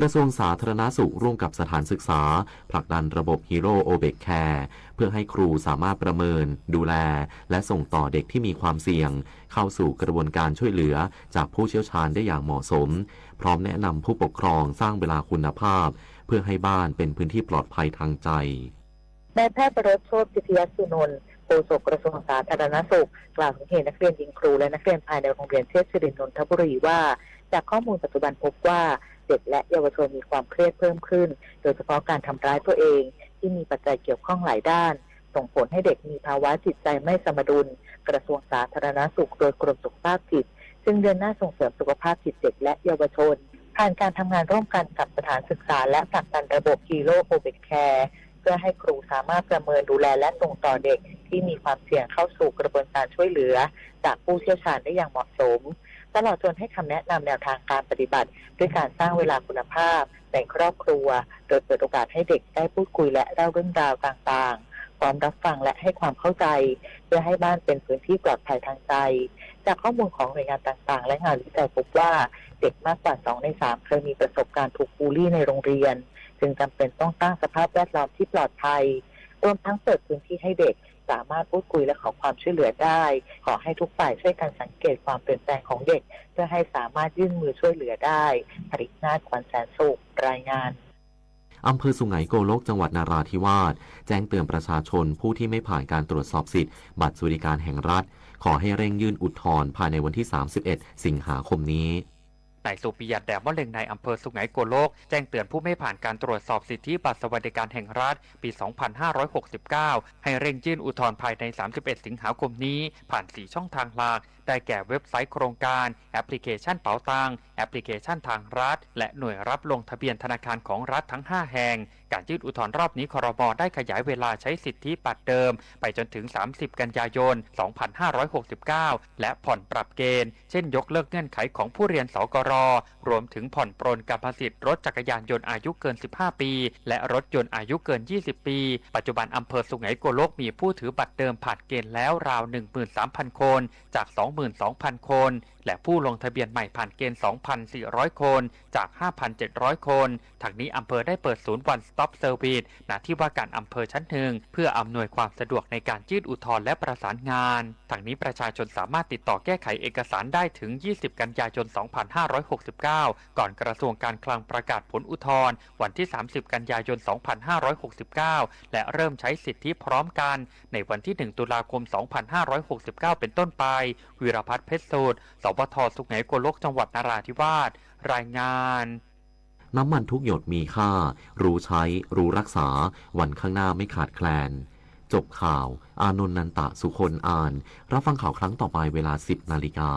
กระทรวงสาธารณสุขร่วมกับสถานศึกษาผลักดันระบบ Hero Obex Care เพื่อให้ครูสามารถประเมิน ดูแล และส่งต่อเด็กที่มีความเสี่ยงเข้าสู่กระบวนการช่วยเหลือจากผู้เชี่ยวชาญได้อย่างเหมาะสม พร้อมแนะนำผู้ปกครองสร้างเวลาคุณภาพเพื่อให้บ้านเป็นพื้นที่ปลอดภัยทางใจ นายแพทย์ประโรจน์ โชติพิยสุนนท์ โฆษกกระทรวงสาธารณสุข กล่าวถึงเหตุนักเรียนยิงครูและนักเรียนภายในโรงเรียนเทพศิรินนทบุรีว่า จากข้อมูลปัจจุบันพบว่า เด็กและเยาวชนมีความเครียดเพิ่มขึ้น โดยเฉพาะการทำร้ายตัวเอง ที่มีปัจจัยเกี่ยวข้องหลายด้าน ส่งผลให้เด็กมีภาวะจิตใจไม่สมดุล กระทรวงสาธารณสุข โดยกรมสุขภาพจิต ซึ่งเดินหน้าส่งเสริมสุขภาพจิตเด็กและเยาวชน ผ่านการทำงานร่วมกันกับสถานศึกษาและผลักดันระบบ Hero Obex Care เพื่อให้ครูสามารถประเมินดูแลและส่งต่อเด็กที่มีความเสี่ยงเข้าสู่กระบวนการช่วยเหลือจากผู้เชี่ยวชาญได้อย่างเหมาะสม ตลอดจนให้คำแนะนำแนวทางการปฏิบัติด้วยการสร้างเวลาคุณภาพในครอบครัว โดยเปิดโอกาสให้เด็กได้พูดคุยและเล่าเรื่องราวต่างๆ พร้อมรับฟังและให้ความเข้าใจ เพื่อให้บ้านเป็นพื้นที่ปลอดภัยทางใจ จากข้อมูลของหน่วยงานต่างๆ และงานวิจัยพบว่า เด็กมากกว่าสองในสามเคยมีประสบการณ์ถูกบูลลี่ในโรงเรียน จึงจำเป็นต้องสร้างสภาพแวดล้อมที่ปลอดภัย รวมทั้งเปิดพื้นที่ให้เด็กสามารถพูดคุยและขอความช่วยเหลือได้ ขอให้ทุกฝ่ายช่วยกันสังเกตความเปลี่ยนแปลงของเด็ก เพื่อให้สามารถยื่นมือช่วยเหลือได้ ปรินาถ ขวัญแสนสุข รายงาน อำเภอสุไหงโกลกจังหวัดนราธิวาสแจ้งเตือนประชาชนผู้ที่ไม่ผ่านการตรวจสอบสิทธิ์บัตรสวัสดิการแห่งรัฐ ขอให้เร่งยื่นอุทธรณ์ภายในวันที่ สามสิบเอ็ด สิงหาคมนี้ นายสุปิยันต์ แดมมะเร็ง นายอำเภอสุไหงโกลก แจ้งเตือนผู้ไม่ผ่านการตรวจสอบสิทธิบัตรสวัสดิการแห่งรัฐ ปี สองพันห้าร้อยหกสิบเก้า ให้เร่งยื่นอุทธรณ์ภายใน สามสิบเอ็ด สิงหาคมนี้ ผ่าน สี่ ช่องทางหลัก ได้แก่เว็บไซต์โครงการ แอปพลิเคชันเป๋าตัง แอปพลิเคชันทางรัฐ และหน่วยรับลงทะเบียนธนาคารของรัฐทั้ง ห้า แห่ง การยื่นอุทธรณ์รอบนี้ ครม. ได้ขยายเวลาใช้สิทธิบัตรเดิมไปจนถึง สามสิบ กันยายน สองพันห้าร้อยหกสิบเก้า และผ่อนปรับเกณฑ์ เช่นยกเลิกเงื่อนไขของผู้เรียน สกร รวมถึงผ่อนปรนกรรมสิทธิ์รถจักรยานยนต์อายุเกิน สิบห้า ปี และรถยนต์อายุเกิน ยี่สิบ ปี ปัจจุบันอำเภอสุไหงโกลกมีผู้ถือบัตรเดิมผ่านเกณฑ์แล้วราว หนึ่งหมื่นสามพัน คน จาก สองหมื่นสองพัน คน และผู้ลงทะเบียนใหม่ผ่านเกณฑ์ สองพันสี่ร้อย คน จาก ห้าพันเจ็ดร้อย คน ทั้งนี้อำเภอได้เปิดศูนย์ One Stop Service ณ ที่ว่าการอำเภอชั้นหนึ่ง เพื่ออำนวยความสะดวกในการยื่นอุทธรณ์และประสานงาน ทั้งนี้ประชาชนสามารถติดต่อแก้ไขเอกสารได้ถึง ยี่สิบ กันยายน สองพันห้าร้อยหกสิบเก้า ก่อนกระทรวงการคลังประกาศผลอุทธรณ์วันที่ สามสิบ กันยายน สองพันห้าร้อยหกสิบเก้า และเริ่มใช้สิทธิพร้อมกันในวันที่ หนึ่ง ตุลาคม สองพันห้าร้อยหกสิบเก้า เป็นต้นไป วีรพัฒน์ เพชรสูตร สวท สุไหงโกลก จังหวัดนราธิวาส รายงาน น้ำมันทุกหยดมีค่า รู้ใช้ รู้รักษา วันข้างหน้าไม่ขาดแคลน จบข่าว อานนท์ นันตะสุคน อ่าน รับฟังข่าวครั้งต่อไปเวลา สิบ นาฬิกา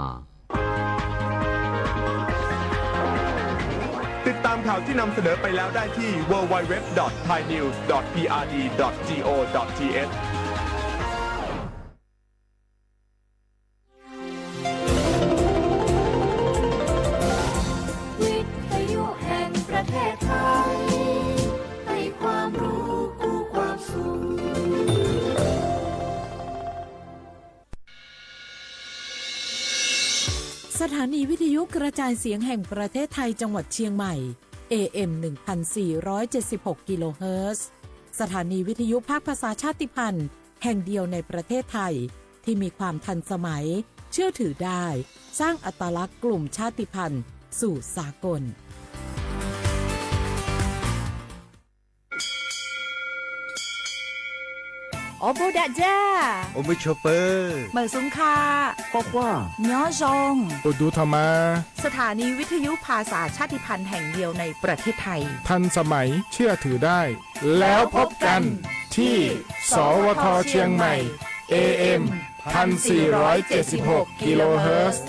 ติดตามข่าวที่นำเสนอไปแล้วได้ที่ ดับเบิลยู ดับเบิลยู ดับเบิลยู ดอท ไทยนิวส์ ดอท พีอาร์ดี ดอท จีโอ ดอท ทีเอช วิทยุแห่งประเทศไทย ให้ความรู้คู่ความสุข สถานีวิทยุกระจายเสียงแห่งประเทศไทยจังหวัดเชียงใหม่ เอ เอ็ม หนึ่งพันสี่ร้อยเจ็ดสิบหก กิโลเฮิรตซ์ สถานีวิทยุภาคภาษาชาติพันธุ์แห่งเดียวในประเทศไทย ที่มีความทันสมัย เชื่อถือได้ สร้างอัตลักษณ์กลุ่มชาติพันธุ์สู่สากล အီဘိဒၣ်ယၤ အိၣ်မုာ်ဆိးပၢၤ မုာ်စူၤခး ကွၢ်ကွၢ် ညီယီၣ် အိၣ်ဒူထီၣ်မး สถานีวิทยุภาษาชาติพันธุ์แห่งเดียวในประเทศไทย ทันสมัย เชื่อถือได้ แล้วพบกันที่ สวท เชียงใหม่ เอ เอ็ม พันสี่ร้อยเจ็ดสิบหก กิโลเฮิรตซ์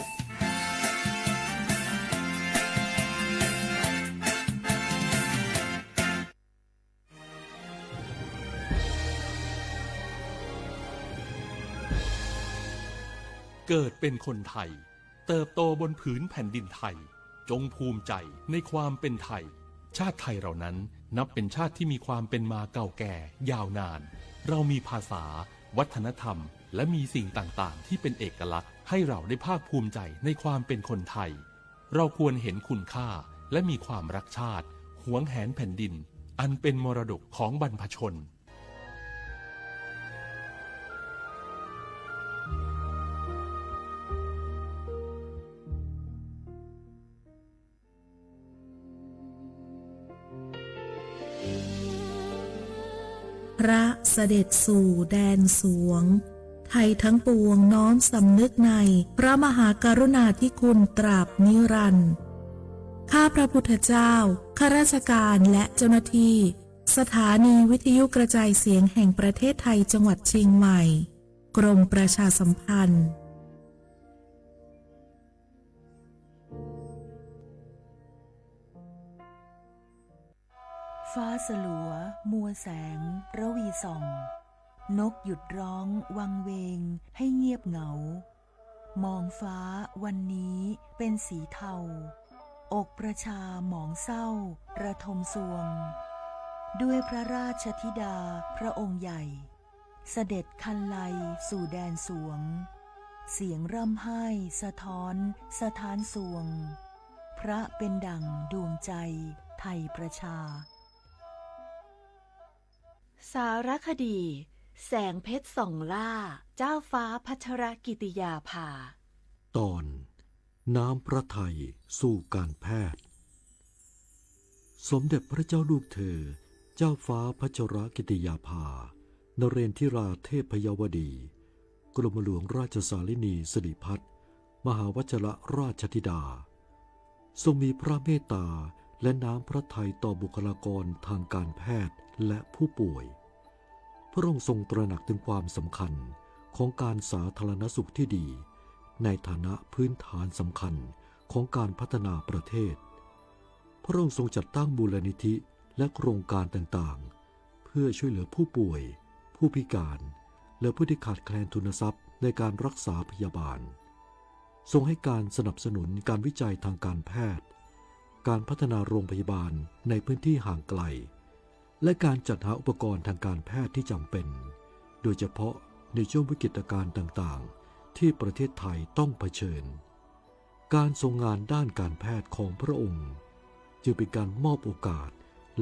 เกิดเป็นคนไทย เติบโตบนผืนแผ่นดินไทย จงภูมิใจในความเป็นไทย ชาติไทยเรานั้นนับเป็นชาติที่มีความเป็นมาเก่าแก่ยาวนาน เรามีภาษา วัฒนธรรม และมีสิ่งต่างๆ ที่เป็นเอกลักษณ์ ให้เราได้ภาคภูมิใจในความเป็นคนไทย เราควรเห็นคุณค่าและมีความรักชาติ หวงแหนแผ่นดินอันเป็นมรดกของบรรพชน พระเสด็จสู่แดนสวง ไทยทั้งปวงน้อมสำนึกในพระมหากรุณาธิคุณตราบนิรันดร์ ข้าพระพุทธเจ้า ข้าราชการและเจ้าหน้าที่ สถานีวิทยุกระจายเสียงแห่งประเทศไทยจังหวัดเชียงใหม่ กรมประชาสัมพันธ์ ฟ้าสลัว มัวแสง ระวีส่อง นกหยุดร้องวังเวงให้เงียบเหงา มองฟ้าวันนี้เป็นสีเทา อกประชาหมองเศร้าระทมซวง ด้วยพระราชธิดาพระองค์ใหญ่ เสด็จคันไลสู่แดนสวง เสียงร่ำไห้สะท้อนสถานสวง พระเป็นดั่งดวงใจไทยประชา สารคดี แสงเพชรส่องล่า เจ้าฟ้าพัชรกิติยาภา ตอน น้ำพระทัยสู่การแพทย์ สมเด็จพระเจ้าลูกเธอ เจ้าฟ้าพัชรกิติยาภา นเรนทิราเทพยวดี กรมหลวงราชสารินีสิริพัฒน์ มหาวชรราชธิดา ทรงมีพระเมตตาและน้ำพระทัยต่อบุคลากรทางการแพทย์และผู้ป่วย พระองค์ทรงตระหนักถึงความสำคัญของการสาธารณสุขที่ดี ในฐานะพื้นฐานสำคัญของการพัฒนาประเทศ พระองค์ทรงจัดตั้งมูลนิธิและโครงการต่างๆ เพื่อช่วยเหลือผู้ป่วย ผู้พิการ และผู้ที่ขาดแคลนทุนทรัพย์ในการรักษาพยาบาล ทรงให้การสนับสนุนการวิจัยทางการแพทย์ การพัฒนาโรงพยาบาลในพื้นที่ห่างไกล และการจัดหาอุปกรณ์ทางการแพทย์ที่จำเป็น โดยเฉพาะในช่วงวิกฤตการณ์ต่างๆ ที่ประเทศไทยต้องเผชิญ การทรงงานด้านการแพทย์ของพระองค์ จึงเป็นการมอบโอกาส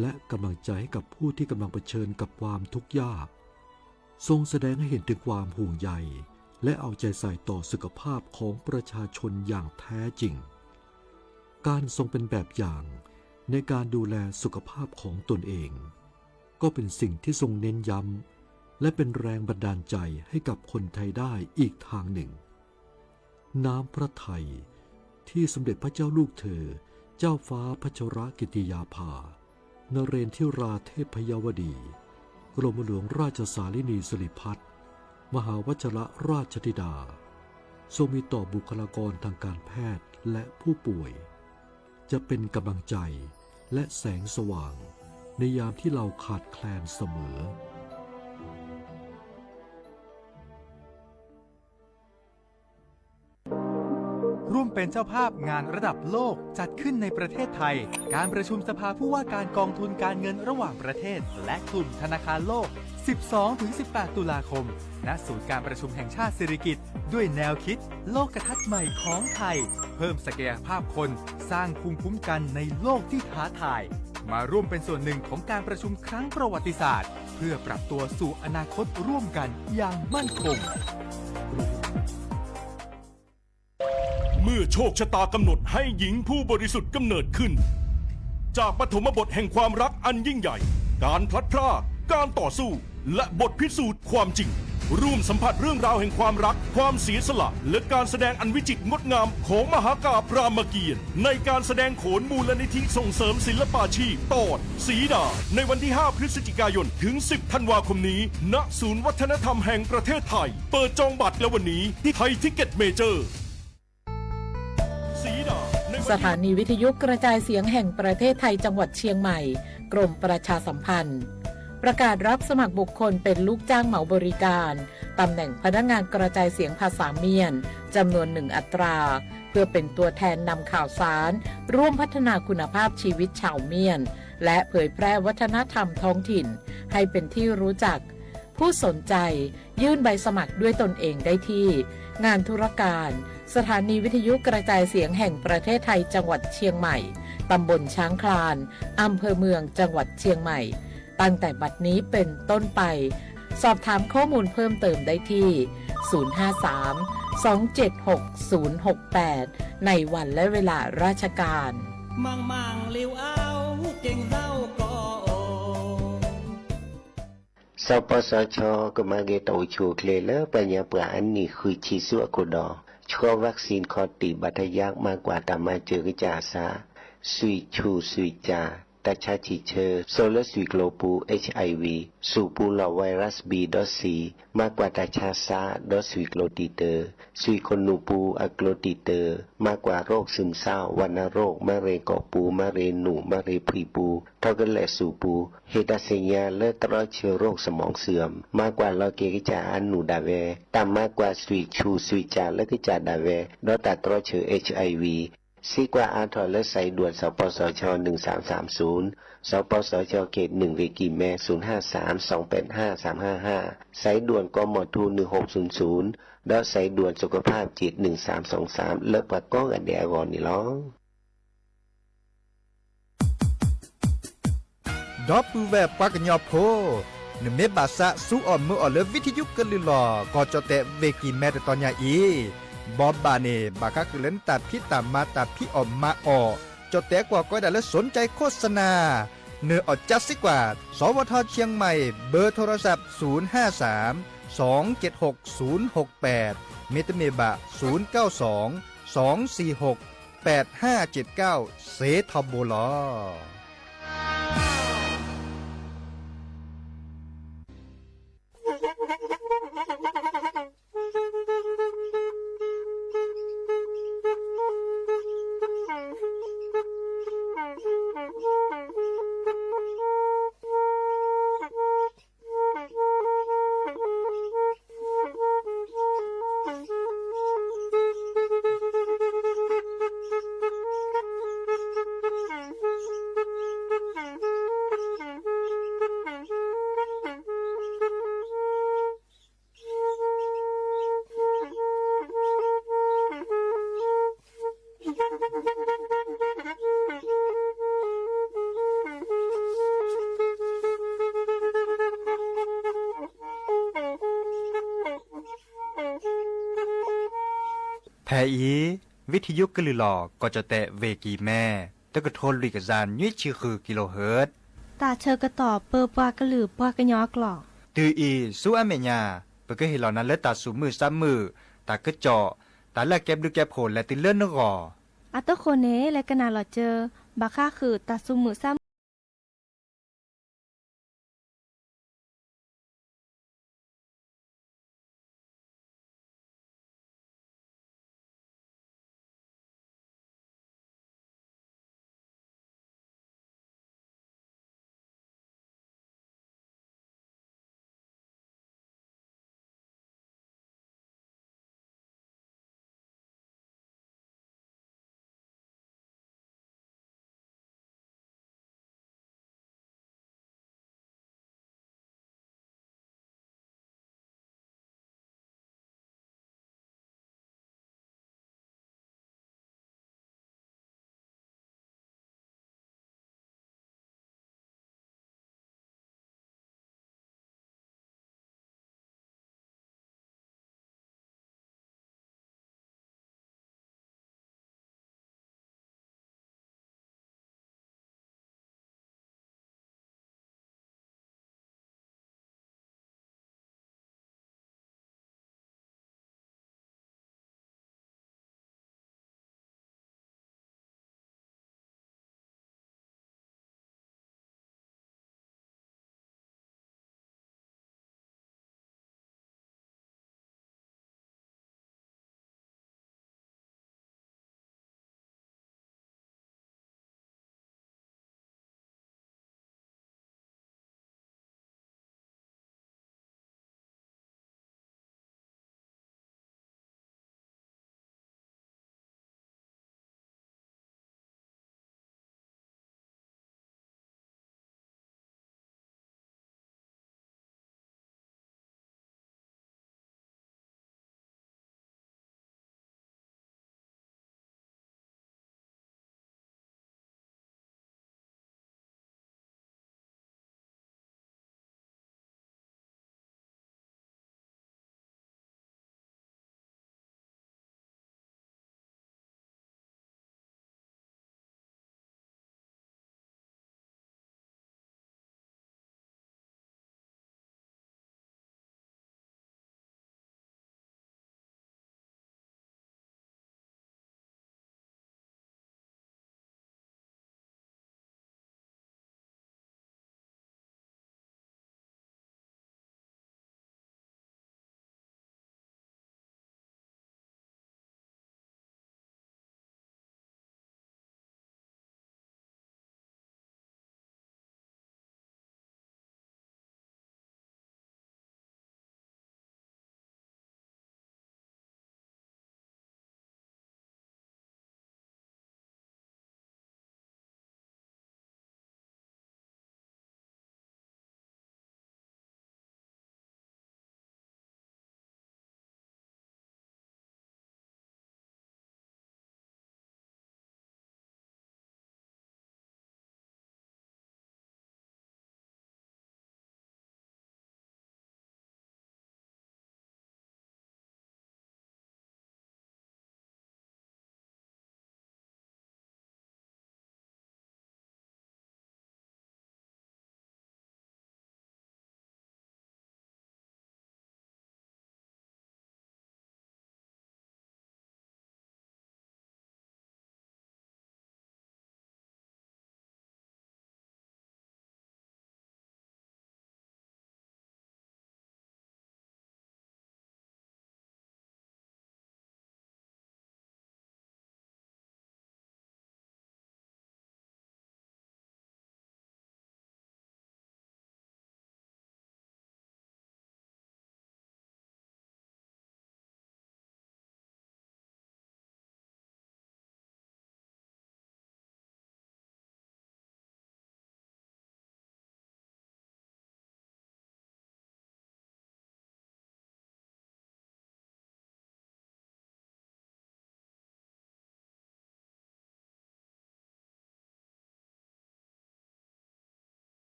และกำลังใจให้กับผู้ที่กำลังเผชิญกับความทุกข์ยาก ทรงแสดงให้เห็นถึงความห่วงใยและเอาใจใส่ต่อสุขภาพของประชาชนอย่างแท้จริง การทรงเป็นแบบอย่างในการดูแลสุขภาพของตนเอง ก็เป็นสิ่งที่ทรงเน้นย้ำ และเป็นแรงบันดาลใจให้กับคนไทยได้อีกทางหนึ่ง น้ำพระทัยที่สมเด็จพระเจ้าลูกเธอ เจ้าฟ้าพัชรกิติยาภา นเรนทิราเทพยวดี กรมหลวงราชสารินีสิริพัฒน์ มหาวชรราชธิดา ทรงมีต่อบุคลากรทางการแพทย์และผู้ป่วย จะเป็นกำลังใจและแสงสว่างในยามที่เราขาดแคลนเสมอ ร่วมเป็นเจ้าภาพงานระดับโลกจัดขึ้นในประเทศไทย การประชุมสภาผู้ว่าการกองทุนการเงินระหว่างประเทศ และกลุ่มธนาคารโลก สิบสองถึงสิบแปด ตุลาคม ณ ศูนย์การประชุมแห่งชาติสิริกิติ์ ด้วยแนวคิดโลกทัศน์ใหม่ของไทย เพิ่มศักยภาพคน สร้างภูมิคุ้มกันในโลกที่ท้าทาย มาร่วมเป็นส่วนหนึ่งของการประชุมครั้งประวัติศาสตร์ เพื่อปรับตัวสู่อนาคตร่วมกันอย่างมั่นคง เมื่อโชคชะตากำหนดให้หญิงผู้บริสุทธิ์กำเนิดขึ้น จากปฐมบทแห่งความรักอันยิ่งใหญ่ การพลัดพราก การต่อสู้ และบทพิสูจน์ความจริง ร่วมสัมผัสเรื่องราวแห่งความรัก ความเสียสละ และการแสดงอันวิจิตรงดงามของมหากาพย์รามเกียรติ์ ในการแสดงโขนมูลนิธิส่งเสริมศิลปาชีพ ตอน สีดา ในวันที่ ห้า พฤศจิกายน ถึง สิบ ธันวาคมนี้ ณ ศูนย์วัฒนธรรมแห่งประเทศไทย เปิดจองบัตรแล้ววันนี้ที่ไทยทิกเก็ตเมเจอร์ สถานีวิทยุกระจายเสียงแห่งประเทศไทยจังหวัดเชียงใหม่ กรมประชาสัมพันธ์ ประกาศรับสมัครบุคคลเป็นลูกจ้างเหมาบริการ ตำแหน่งพนักงานกระจายเสียงภาษาเมียน จำนวนหนึ่งอัตรา เพื่อเป็นตัวแทนนำข่าวสาร ร่วมพัฒนาคุณภาพชีวิตชาวเมียน และเผยแพร่วัฒนธรรมท้องถิ่น ให้เป็นที่รู้จัก ผู้สนใจยื่นใบสมัครด้วยตนเองได้ที่ งานธุรการ สถานีวิทยุกระจายเสียงแห่งประเทศไทยจังหวัดเชียงใหม่ ตำบลช้างคลาน อำเภอเมือง จังหวัดเชียงใหม่ ตั้งแต่บัดนี้เป็นต้นไป สอบถามข้อมูลเพิ่มเติมได้ที่ ศูนย์ห้าสาม สองเจ็ดหก ศูนย์หกแปด ในวันและเวลาราชการ မ့ၢ်မ့ၢ်လၢအဝဲက့ၤသးကီး စီၤပီစီၤခၠီ ကမၤဂ့ၤတၢ်အိၣ်ဆူၣ်အိၣ်ချ့လၢပှၤကညီပှၤအနံၣ်ဃုဆံဆူအခိၣ်ဒီး ဆှီ vaccine ခီၣ်တံၢ်ဘၣ်တၢ်ယါ မၤကွၢ်တၢ်မၤစၢၤကစၢ်အသး သွံၣ်ဆူၣ်သွံၣ်စၢ် တၢ်ဆါဆံၣ်ဆၢ စိာ်လၢသွံၣ်ကျိၤပူၤ H I V ဆူၣ်ပူၤလီၢ် virus B ဒီး C မၤကွၢ်တၢ်ဆါစး ဒီးသွံၣ်ကျိၤတံာ်တၢ် သွံၣ်ခိၣ်နူာ်ပူၤအကျိၤတံာ်တၢ် မၤကွၢ်ရိးသုးမုၢ်ဆါ ဝဏ္ဏโรค မ့ၢ်ရ့ၣ်ကီၢ်ပူၤ မ့ၢ်ရ့ၣ်နူာ် မ့ၢ်ရ့ၣ်ဖှံပူၤ ထီၣ်ကလဲာ်ဆူၣ်ပူၤ ဟ့ၣ်တၢ်သ့ၣ်ညါလၢတြီဆၢရိးစမီၣ်သၢၣ် မၤကွၢ်လီၤက့ၤကစၢ်အနူၢ်ဒၣ်ဝဲ တၢ်မၤကွၢ်သွံၣ်ဆူၣ်သွံၣ်စၢ်လၢကစၢ်ဒၣ်ဝဲ ဒီးတၢ်တြီဆၢ H I V စံးကွၢ်အါထီၣ်လၢ สายด่วน สปสช หนึ่งสามสามศูนย์ สปสช เขตหนึ่ง เวกีแม ศูนย์ห้าสาม สองแปดห้า สามห้าห้า สายด่วน กมท หนึ่งหกศูนย์ศูนย์ ဒီး สายด่วนสุขภาพจิต หนึ่งสามสองสาม လၢပှၤကိးဂၤဒဲးအဂီၢ်န့ၣ်လီၤ. ဒီပုၢ်ဝဲၢ်ပှၤကညီဖိ, နမ့ၢ်ဘၣ်သးစူးအီၣ်မုာ်အီၣ်လၢ ဝံထယုကလုၢ်လီၢ် ကီၢ်ကၠီၣ်တဲၣ် ဝ့ၢ်ကံၢ်မဲ တတီၤညါအံၤ, ဘီဘၣ်န့ၣ် ဘၣ်ဃးဃုာ်လၢနတၢ်ဖံးတၢ်မၤတၢ်ဖံးအီၣ်မၤအီၣ်, ကၠီၣ်တဲၣ်ကွၢ်ကီဒၣ်လၢ สนใจโฆษณา နၢ်အီၣ်ကၠါစ့ၢ်ကီး, สวท เชียงใหม่ เบอร์โทรศัพท์ ศูนย์ห้าสาม สองเจ็ดหก ศูนย์หกแปด မ့တမ့ၢ်ဘၣ် ศูนย์เก้าสอง สองสี่หก แปดห้าเจ็ดเก้า စ့ထီဘိလီၤ. ဖဲအံၤ ဝံထယုကလုၢ်လီၢ် ကီၢ်ကၠီၣ်တဲၣ် ဝ့ၢ်ကံၢ်မဲ တကထိလွံၢ်ကယၤနွံဆံဃု kilohertz တၢ်ဆၢကတီၢ်ပၢပှၤကလုာ်ပှၤကညီအကျိာ်, တုၤအံၤဆူအမဲာ်ညါ ပကဟ့ၣ်လီၤနၤလၢတၢ်သူၣ်မုာ်သးမုာ်, တၢ်ကစီၣ်, တၢ်လၢအကဲဘျုးကဲဖှိၣ်လဲၤတုၤလၢနဂီၢ်. အဃိန့ၣ် လဲၤကနၣ်လီၤစၢၤ ဘၣ်ဃးဃုာ်တၢ်သူၣ်မုာ်သးမုာ်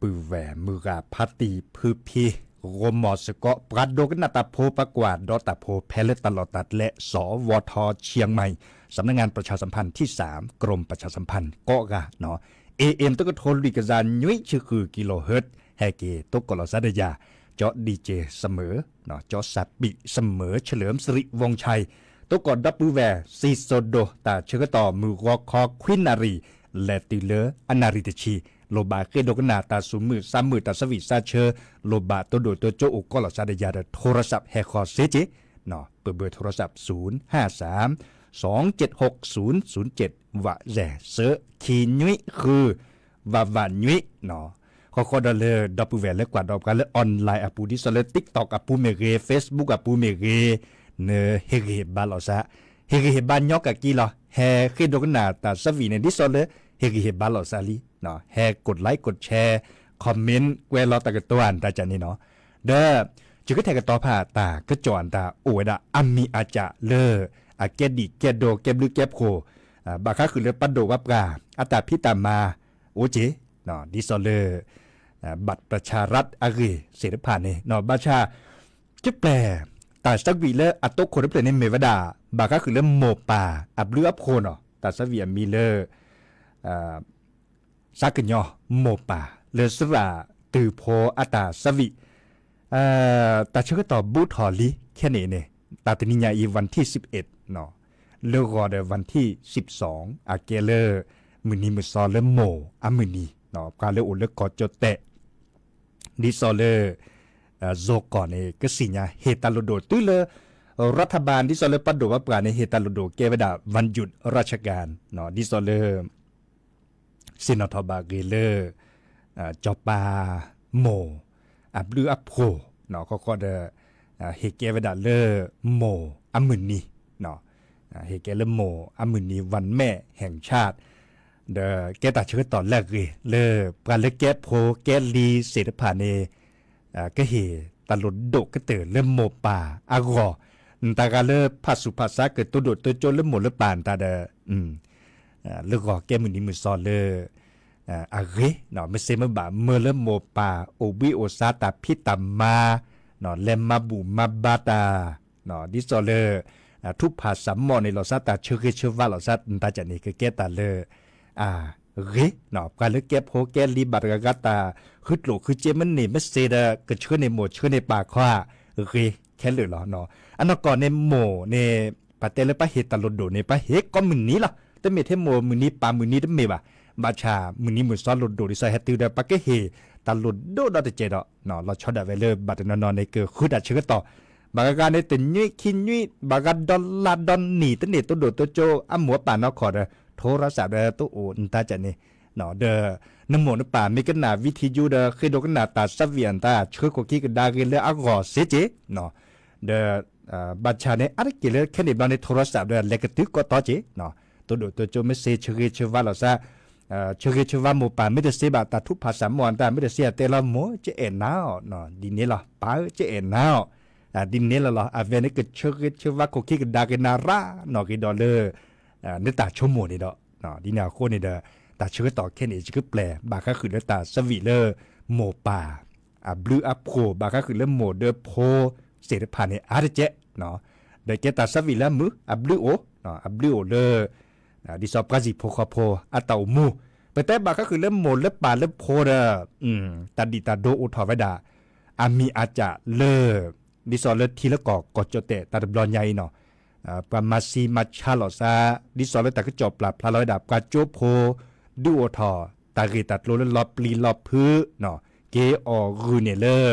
ဒီပုၢ်ဝဲၢ်မုၢ်ဂၤဖါတံၢ်ဖုဖံ ဂီၤမီၤစ့ၢ်ကီး ပှၤဒိကနၣ်တၢ်ဖိ ပှၤကွၢ်ဒီးတၢ်ဖိ ဖဲလၢတၢ်လီၢ်တၢ်ကျဲ စဝထ เชียงใหม่ สำนักงานประชาสัมพันธ์ที่สาม กรมประชาสัมพันธ์ ကိးဂၤနီၤ เอเอ็ม တကထိလွံၢ်ကယၤနွံဆံဃု กิโลเฮิรตซ์ ဟဲက့ၤသကိးလီၤစၢ်ဒီးယၤ ကၠီ ดีเจ เสมอ ကၠီစးပံး เสมอ เฉลิมสิริวงศ์ชัย သကိးဒီပုၢ်ဝဲၢ် စံၣ်စိၤဒိၣ် တၢ်ဆၢကတီၢ်မုၢ်ဂီၤခီခွံနၣ်ရံၣ် လဲၤတုၤလၢအနၣ်ရံၣ်တဆံ လိၣ်ဘၣ်ဃ့ဒိကနၣ်တၢ်သူၣ်မုာ်သးမုာ် တၢ်ဆၢဝံၣ်သးဆၢ လိၣ်ဘၣ်တိၢ်ဒိၣ်တိၢ်ကၠိအိၣ်ကိးလီၤစၢ်ဒီးယၤဒီး โทรศัพท์ ဟဲဃီၤစ့ၢ်ကီး ပဘၢ โทรศัพท์ ศูนย์ห้าสาม สองเจ็ดหกศูนย์ศูนย์เจ็ด ဝးစဲး စၢ ခံနွံဃု ဝးဝးနွံနီၤ ဃီဃီဒီးလၢဒီပုၢ်ဝဲၢ်လၢကွၢ်ဒီးပှၤလၢ online အပူၤ ဒ်သိးလၢ TikTok အပူၤမ့ၢ်ဂ့ၤ Facebook အပူၤမ့ၢ်ဂ့ၤ နဟ့ၣ်ဂံၢ်ဟ့ၣ်ဘါလီၤစၢ် ဟ့ၣ်ဂံၢ်ဟ့ၣ်ဘါညီကကံလီၤ ဟဲဃ့ဒိကနၣ်တၢ်ဆၢဝံၣ်န့ၣ် ဒ်သိးလၢ ဟ့ၣ်ဂံၢ်ဟ့ၣ်ဘါလီၤစၢ်လံ ဟဲ กดไลค์ กดแชร์ comment ကွဲးလီၤတၢ်ကတိၤအတၢ်ကၢ်န့ၣ်နီၤ ဒီး ယကထဲးကတီၤဖးတၢ်ကစီၣ်အတၢ်အိၣ်ဝဲဒၣ် အမံၤအစၢ်လၢ အကဲဒံၣ်ကဲဒိၣ် ကဲဘျုးကဲဖှိၣ် ဘၣ်ဃးဃုာ်လၢပှၤဒိၣ်ပှၤပှၢ် အတၢ်ဖံးတၢ်မၤ အိၣ်က့ၤ ဒ်သိးလၢ บัตรประชารัฐ အဂ့ၢ်သ့ၣ်တဖၣ်န့ၣ် ဘၣ်ဆၣ် ကပျဲၢ် တၢ်ဆၢဝံၣ်လၢအတိခိၣ်တဖျၢၣ်န့ၣ်မ့ၢ်ဝဲဒၣ် ဘၣ်ဃးဃုာ်လၢမိၢ်ပၢ်အဘျုးအဖှိၣ်နီၤ တၢ်ဆၢဝံၣ်အမံၤလၢ စးကညီၤမိၢ်ပၢ် လၢသရၣ်တုၤဖိအတၢ်ဆၢဝံၣ် တၢ်ဆၢကတီၢ်ဘူးထီၣ်လံခဲန့ၣ်န့ၣ် တၢ်တနံၤညါအံၤ วันที่สิบเอ็ด နီၤ လၢဂီၤဒီး วันที่สิบสอง အကဲလၢ မုၢ်နံၤမုၢ်သီလၢမိၢ်အမုၢ်နံၤ ပှၤလၢအိၣ်လၢကီၢ်ကၠီၣ်တဲၣ် ဒ်သိးလၢ ယိၤကီၢ်န့ၣ် ကစံၣ်ညါဟ့ၣ်တၢ်လိၣ်ဒိၣ်တုၤလၢ รัฐบาล ဒ်သိးလၢပှၤဒိၣ်ပှၤပှၢ်န့ၣ် ဟ့ၣ်တၢ်လိၣ်ဒိၣ်ကဲဝဲဒၣ် วันหยุดราชการ ဒ်သိးလၢ သ့ၣ်နီၣ်ထီၣ်ဘၣ်ဂ့ၤလၢ စီၤပၤမိၢ်အဘျုးအဖှိၣ် ဃီဃီဒီး ဟ့ၣ်ကဲဝဲဒၣ်လၢမိၢ်အမုၢ်နံၤ ဟ့ၣ်ကဲလၢမိၢ်အမုၢ်နံၤ วันแม่แห่งชาติ ဒီးကဲတၢ်ဆၢကတီၢ်လၢအဂ့ၤလၢ ပှၤလၢကဲဖိကဲလံၤသ့ၣ်တဖၣ်န့ၣ် ကဟ့ၣ်တၢ်လိၣ်ဒိၣ်ကတၢၢ်လၢမိၢ်ပၢ်အဂီၢ်, နတၢ်ဂၤလၢဖးဆူၣ်ဖးဆါကတိၤဒိၣ်တိၤကၠိလၢမိၢ်လၢပၢ်နတၢ်ဒီး လၢဂီၤကဲမုၢ်နံၤမုၢ်သီလၢ အဂ့ၤ, မ့ၢ်စ့မ့ၢ်ဘၣ်မၢလၢမိၢ်ပၢ်အိၣ်ဘှံးအိၣ်သါတၢ်ဖံးတၢ်မၤ, လဲၤမၤဘူၣ်မၤဘါတၢ်, ဒ်သိးလၢ ထူးဖးစၢ်မီၢ်န့ၣ် လီၤစၢ်တၢ်ဆၢဂ့ၤဆၢဝါလီၤစၢ်နတၢ်ကန့ၣ် ကကဲတၢ်လၢ အဂ့ၤ, ပှၤလၢကဲဖိကဲလံၤဘၣ်တဂၤဂၤတၢ်ဃုကျိၣ်ဃုစ့မ့ၢ်န့ၢ်မ့ၢ်စ့ဒီး ကဆှၢန့ၢ်မိၢ်ဆှၢန့ၢ်ပၢ်ခီဧါ, ဂ့ၤခဲလၢာ်လီၤ. အနီၢ်ကီၢ်န့ၣ်မိၢ်န့ၣ် ပတဲလၢပဟ့ၣ်တၢ်လိၣ်ဒိၣ်န့ၣ် ပဟ့ၣ်ကိးမုၢ်နံၤလီၤ. တမ့ၢ်ထဲမိၢ်မုၢ်နံၤပၢ်မုၢ်နံၤတမ့ၢ်ဘၣ်. ဘၣ်ဆၣ်မုၢ်နံၤမုၢ်သီလိၣ်ဒိၣ်ဒ်သိးဟဲတုၤဒီး ပကဟ့ၣ်တၢ်လိၣ်ဒိၣ်ဒီးတစဲးဒီး လီၤဆီဒၣ်ဝဲလၢဘၣ်တနီၤနီၤန့ၣ် ကဃုတၢ်ဆၢကတီၢ်, ဘၣ်ဂၤဂၤန့ၣ် တနွံခံနွံ ဘၣ်ဂၤဒီလါဒီနံၣ် တန့ၢ်တိၢ်ဒိၣ်တိၢ်ကၠိအမိၢ်အပၢ်နီၢ်ခီၣ်ဒီး ထိရစးဒီးတအိၣ်နတၢ်ကန့ၣ်, ဒီး နမိၢ်နပၢ်မ့ၢ်ကနၣ် ဝံထံယူ ဒီးဃ့ဒိကနၣ်တၢ်သးဝံၣ်အတၢ်ဆှၢခိၣ်ခံကဒါဂ့ၤလၢအဂီၢ်စ့ၢ်ကီး, ဒီး ဘၣ်ဆၣ်န့ၣ် အါတက့ၢ်လၢခဲန့ၣ်ဘျီန့ၣ် ထိရစးဒီးလဲၤကတုၤကိးတီက့ၤ, တိၢ်ဒိၣ်တိၢ်ကၠိမ့ၢ်စ့ဆၢဂ့ၤဆၢဝါလီၤစၢ်, ဆၢဂ့ၤဆၢဝါမိၢ်ပၢ်မ့ၢ်တစ့ဘၣ် တၢ်ထူးဖးစၢ်မီၢ်အတၢ်မ့ၢ်တစ့အတဲလီၤ မိၢ်ကအဲၣ်နၤအီၤ, ဒ်န့ၣ်လီၤ, ပၢ်ဧၢ ကအဲၣ်နၤအီၤ, ဒ်န့ၣ်လီၤလီၤ. အဝဲန့ၣ်ကဆၢဂ့ၤဆၢဝါခိၣ်ခံကဒါက့ၤနၤရၣ်နီၣ်ဂ့ၤဒီးလၢ နတၢ်ဆိကမိၣ်န့ၣ်ဒီး, ဒ်န့ၣ်အဃိန့ၣ်ဒီး တၢ်ဆၢကတီၢ်ခဲန့ၣ် ယကပျဲၢ် ဘၣ်ဃးဃုာ်လၢတၢ်သးဝံၣ်လၢ မိၢ်ပၢ် အဘျုးအဖှိၣ် ဘၣ်ဃးဃုာ်လၢမိၢ်ဒီးဖိသ့ၣ်တဖၣ်န့ၣ် အါတက့ၢ်, ဒီးကဲတၢ်သးဝံၣ်လၢအမုာ် အဘျုးအိၣ်, အဘျုးအိၣ်လၢ ဒ်သိးပှၤဟံၣ်ဖိဃီဖိအတၢ်အိၣ်မူ, ပတဲဘၣ်ဃးဃုာ်လၢမိၢ်လၢပၢ်လၢဖိဒီး တၢ်ဒံၣ်တၢ်ဒိအိၣ်ထီၣ်ဝဲဒၣ် အမံၤအစၢ်လၢ ဒ်သိးလၢထံလၢကီၢ်ကီၢ်ကၠီၣ်တဲၣ်တၢ်တဘျီညါအံၤနီၣ်, ပှၤမၤဆံးမၤဆါလီၤစၢ် ဒ်သိးလၢတၢ်ကစီၣ်ပျၢ်ဖျါလီၤဝဲဒၣ် ပှၤကၠိဖိ ဒုးအိၣ်ထီၣ် တၢ်ဂ့ၢ်တၢ်ကျိၤလၢလီၤပျံၤလီၤဖုး, က့ၤအီၣ်ဂုာ်န့ၣ်လၢ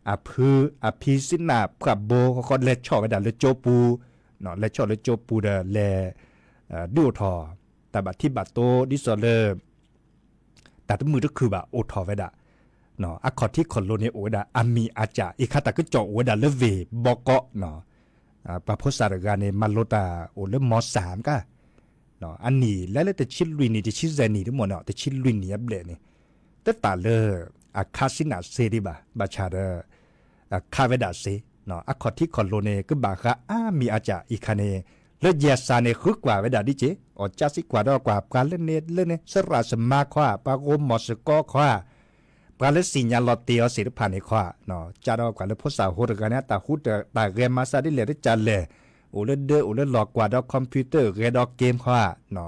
အဖု အဖံစံနၢ်ဖှၢ်ဘိ ဃီဃီလဲၤဆီၣ်ဝဲဒၣ်လၢကၠိပူၤ, လဲၤဆီၣ်လၢကၠိပူၤဒီးလဲၤ ဒုးအိၣ်ထီၣ် တၢ်ဘၣ်ထံဘၣ်တိ ဒ်သိးလၢ တၢ်တမုာ်တခုၣ်ဘၣ်အိၣ်ထီၣ်ဝဲဒၣ်, အခီၣ်ထံးခီၣ်လိၤန့ၣ်အိၣ်ဝဲဒၣ် အမံၤအစၢ် အံၤခါတၢ်ကစီၣ်အိၣ်ဝဲဒၣ်လၢဝ့ၢ်ဘီကီး, ပှၤဖိသၣ်တဂၤန့ၣ် မၤလိတၢ်အိၣ်လၢ မီစၢ် မကါ အနံၣ်လဲၤလၢတဆံလွံၢ်နံၣ် တဆံယဲၢ်နံၣ်တမ့ၢ်နီၣ် တဆံလွံၢ်နံၣ်အဘျဲၣ်န့ၣ်, တသးလၢ အခးစံနၢ်စ့ဒံးဘၣ် ဘၣ်ဆၣ်ဒီး အခးဝဲဒၣ်စ့, အခီၣ်ထံးခီၣ်လိၤန့ၣ် ကဘၣ်ဃးအါမံၤအစၢ်အံၤခါန့ၣ်, လၢယဲၢ်စၢ်န့ၣ် ဃုကွၢ်ဝဲဒၣ်ဒ်က့ၤ အီၣ်ကၠါစံးကွၢ်ဒီးကွၢ် ပှၤလၢန့ၣ်လၢန့ၣ် သရၣ်သမါခီဧါ ပှၤဂီၤမီၢ်စ့ၢ်ကီးခီဧါ, ပှၤလၢစံၣ်ညါလီၤတံၢ်အီၤသ့ၣ်တဖၣ်န့ၣ်ခီ, ကဒီးပှၤလၢဖိစၢ်ဖိတဂၤန့ၣ် အတၢ်ဟူးတၢ်ဂဲၤမၤစၢ်ဒ်လဲၣ်တကလဲၣ်, အိၣ်လၢဒၢအိၣ်လၢလီၢ်ကွၢ်ဒီး computer ဂဲၤဒီး game ခီ,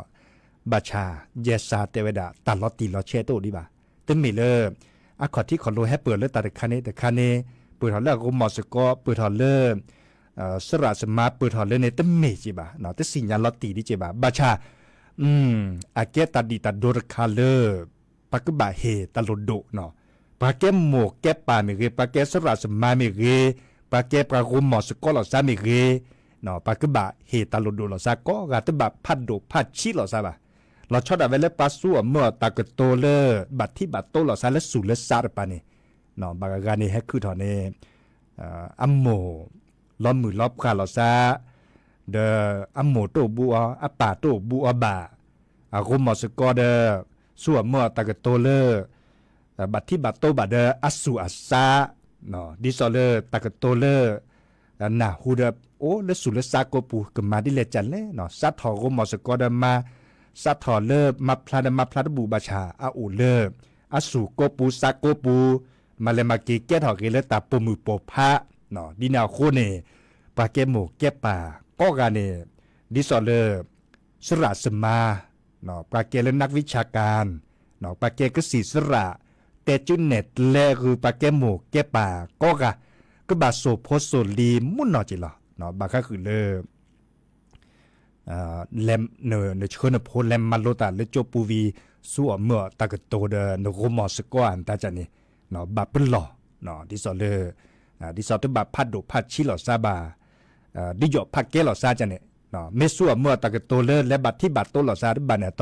ဘၣ်ဆၣ် ယဲၢ်စၢ်တဲဝဲဒၣ် တၢ်လီၤတံၢ်လီၤဆဲးတအိၣ်ဒံးဘၣ်. တမ့ၢ်လၢ အခီၣ်ထံးခီၣ်လိၤဟဲပၢၢ်လၢတၢ်တခါန့ၣ်တခါန့ၣ်, ပၢၢ်ထီၣ်လၢအဂီၤမီၢ်စ့ၢ်ကီး, ပၢၢ်ထီၣ်လၢ စရၣ်စမါ ပၢၢ်ထီၣ်လၢန့ၣ် တမ့ၢ်က့ဘၣ်, တစံၣ်ညါလီၤတံၢ်ဒံးက့ဘၣ်. ဘၣ်ဆၣ် အကဲတၢ်ဒံၣ်တၢ်ဒိတခါလၢ ပှၤကဘၣ်ဟ့ၣ်တၢ်လိၣ်ဒိၣ်, ပှၤကဲမိၢ်ကဲပၢ်မ့ၢ်ဂ့ၤ, ပှၤကဲစရၣ်စမါမ့ၢ်ဂ့ၤ, ပှၤကဲပှၤဂီၤမီၢ်စ့ၢ်ကီးလိာ်သးမ့ၢ်ဂ့ၤ, ပှၤကဘၣ်ဟ့ၣ်တၢ်လိၣ်ဒိၣ်လိာ်သးကိးဂၤ, တဘၣ်ဖးဒိၣ်ဖးဆံးလိာ်သးဘၣ်. လီၤဆီဒၣ်ဝဲလၢပှၤသူအီၤမၢအီၤတၢ်ကတိၤလၢ ဘၣ်ထံးဘၣ်တိလိာ်သးလၢသူၣ်လၢသးတပၤန့ၣ်, ဘၣ်ဂၤဂၤန့ၣ်ဟဲခုၣ်ထီၣ်န့ၣ် အမိၢ် လီၤမုၢ်လီၤပှၢ်လိာ်သး, ဒီးအမိၢ်တအိၣ်ဘူးအီၤ, အပၢ်တအိၣ်ဘူးအီၤဘၣ်, အဂီၤမီၢ်စ့ၢ်ကီးဒီး သူအီၤမၢအီၤတၢ်ကတိၤလၢ ဘၣ်ထံးဘၣ်တိဘၣ်ဒီးအသူၣ်အသး, ဒ်သိးလၢတၢ်ကတိၤလၢ နၢ်ဟူဒီး အိၣ်လၢသူၣ်လၢသးကိးပူၤ ကမၤဒ်လဲၣ်ကလဲၣ်, စးထီၣ်ဂီၤမီၢ်စ့ၢ်ကီးဒီးမၤ, စးထီၣ်လၢမၤဖျါဒီးမၤဖျါတဘူၣ်ဘၣ်ဆၣ် အအိၣ်လၢ အသူၣ်ကိးပူၤသးကိးပူၤ, မၤလဲၤမၤက့ၤကဲထီၣ်ဂ့ၤလၢတၢ်ပိာ်မုၣ်ပိာ်ဖး, ဒ်န့ၣ်အဃိန့ၣ် ပှၤကဲမိၢ်ကဲပၢ်ကိးဂၤန့ၣ် ဒ်သိးလၢ စရၣ်စမါ, ပှၤကဲလၢ นักวิชาการ, ပှၤကဲကစံၣ်စရၣ်, တဲကၠူနဲၣ်ကျဲဂုၤ ပှၤကဲမိၢ်ကဲပၢ်ကိးဂၤ, ကဘၣ်စိာ်ဖိစိာ်လံၤမုၢ်နီၢ်က့ၤလီၤ. ဘၣ်ဃးဃုာ်လၢ လဲၤ နဆှၢနဖိလဲၤမၤလိတၢ်လၢကၠိပူၤဝံၤ သူအီၤမၢအီၤတၢ်ကတိၤဒီး နဂီၤမီၢ်စ့ၢ်ကီးဧါ နတၢ်ကၢ်န့ၣ် ဘၣ်ပလီၢ်, ဒ်သိးလၢ ဒ်သိးတဘၣ်ဖးဒိၣ်ဖးဆံးလိာ်သးဘၣ်, ဒ်ယီၣ်ဖးကဲလိာ်သးကၢ်န့ၣ်, မ့ၢ်သူအီၤမၢအီၤတၢ်ကတိၤလၢ လဲၤဘၣ်ထံးဘၣ်တိလိာ်သးတဘၣ်န့ၣ်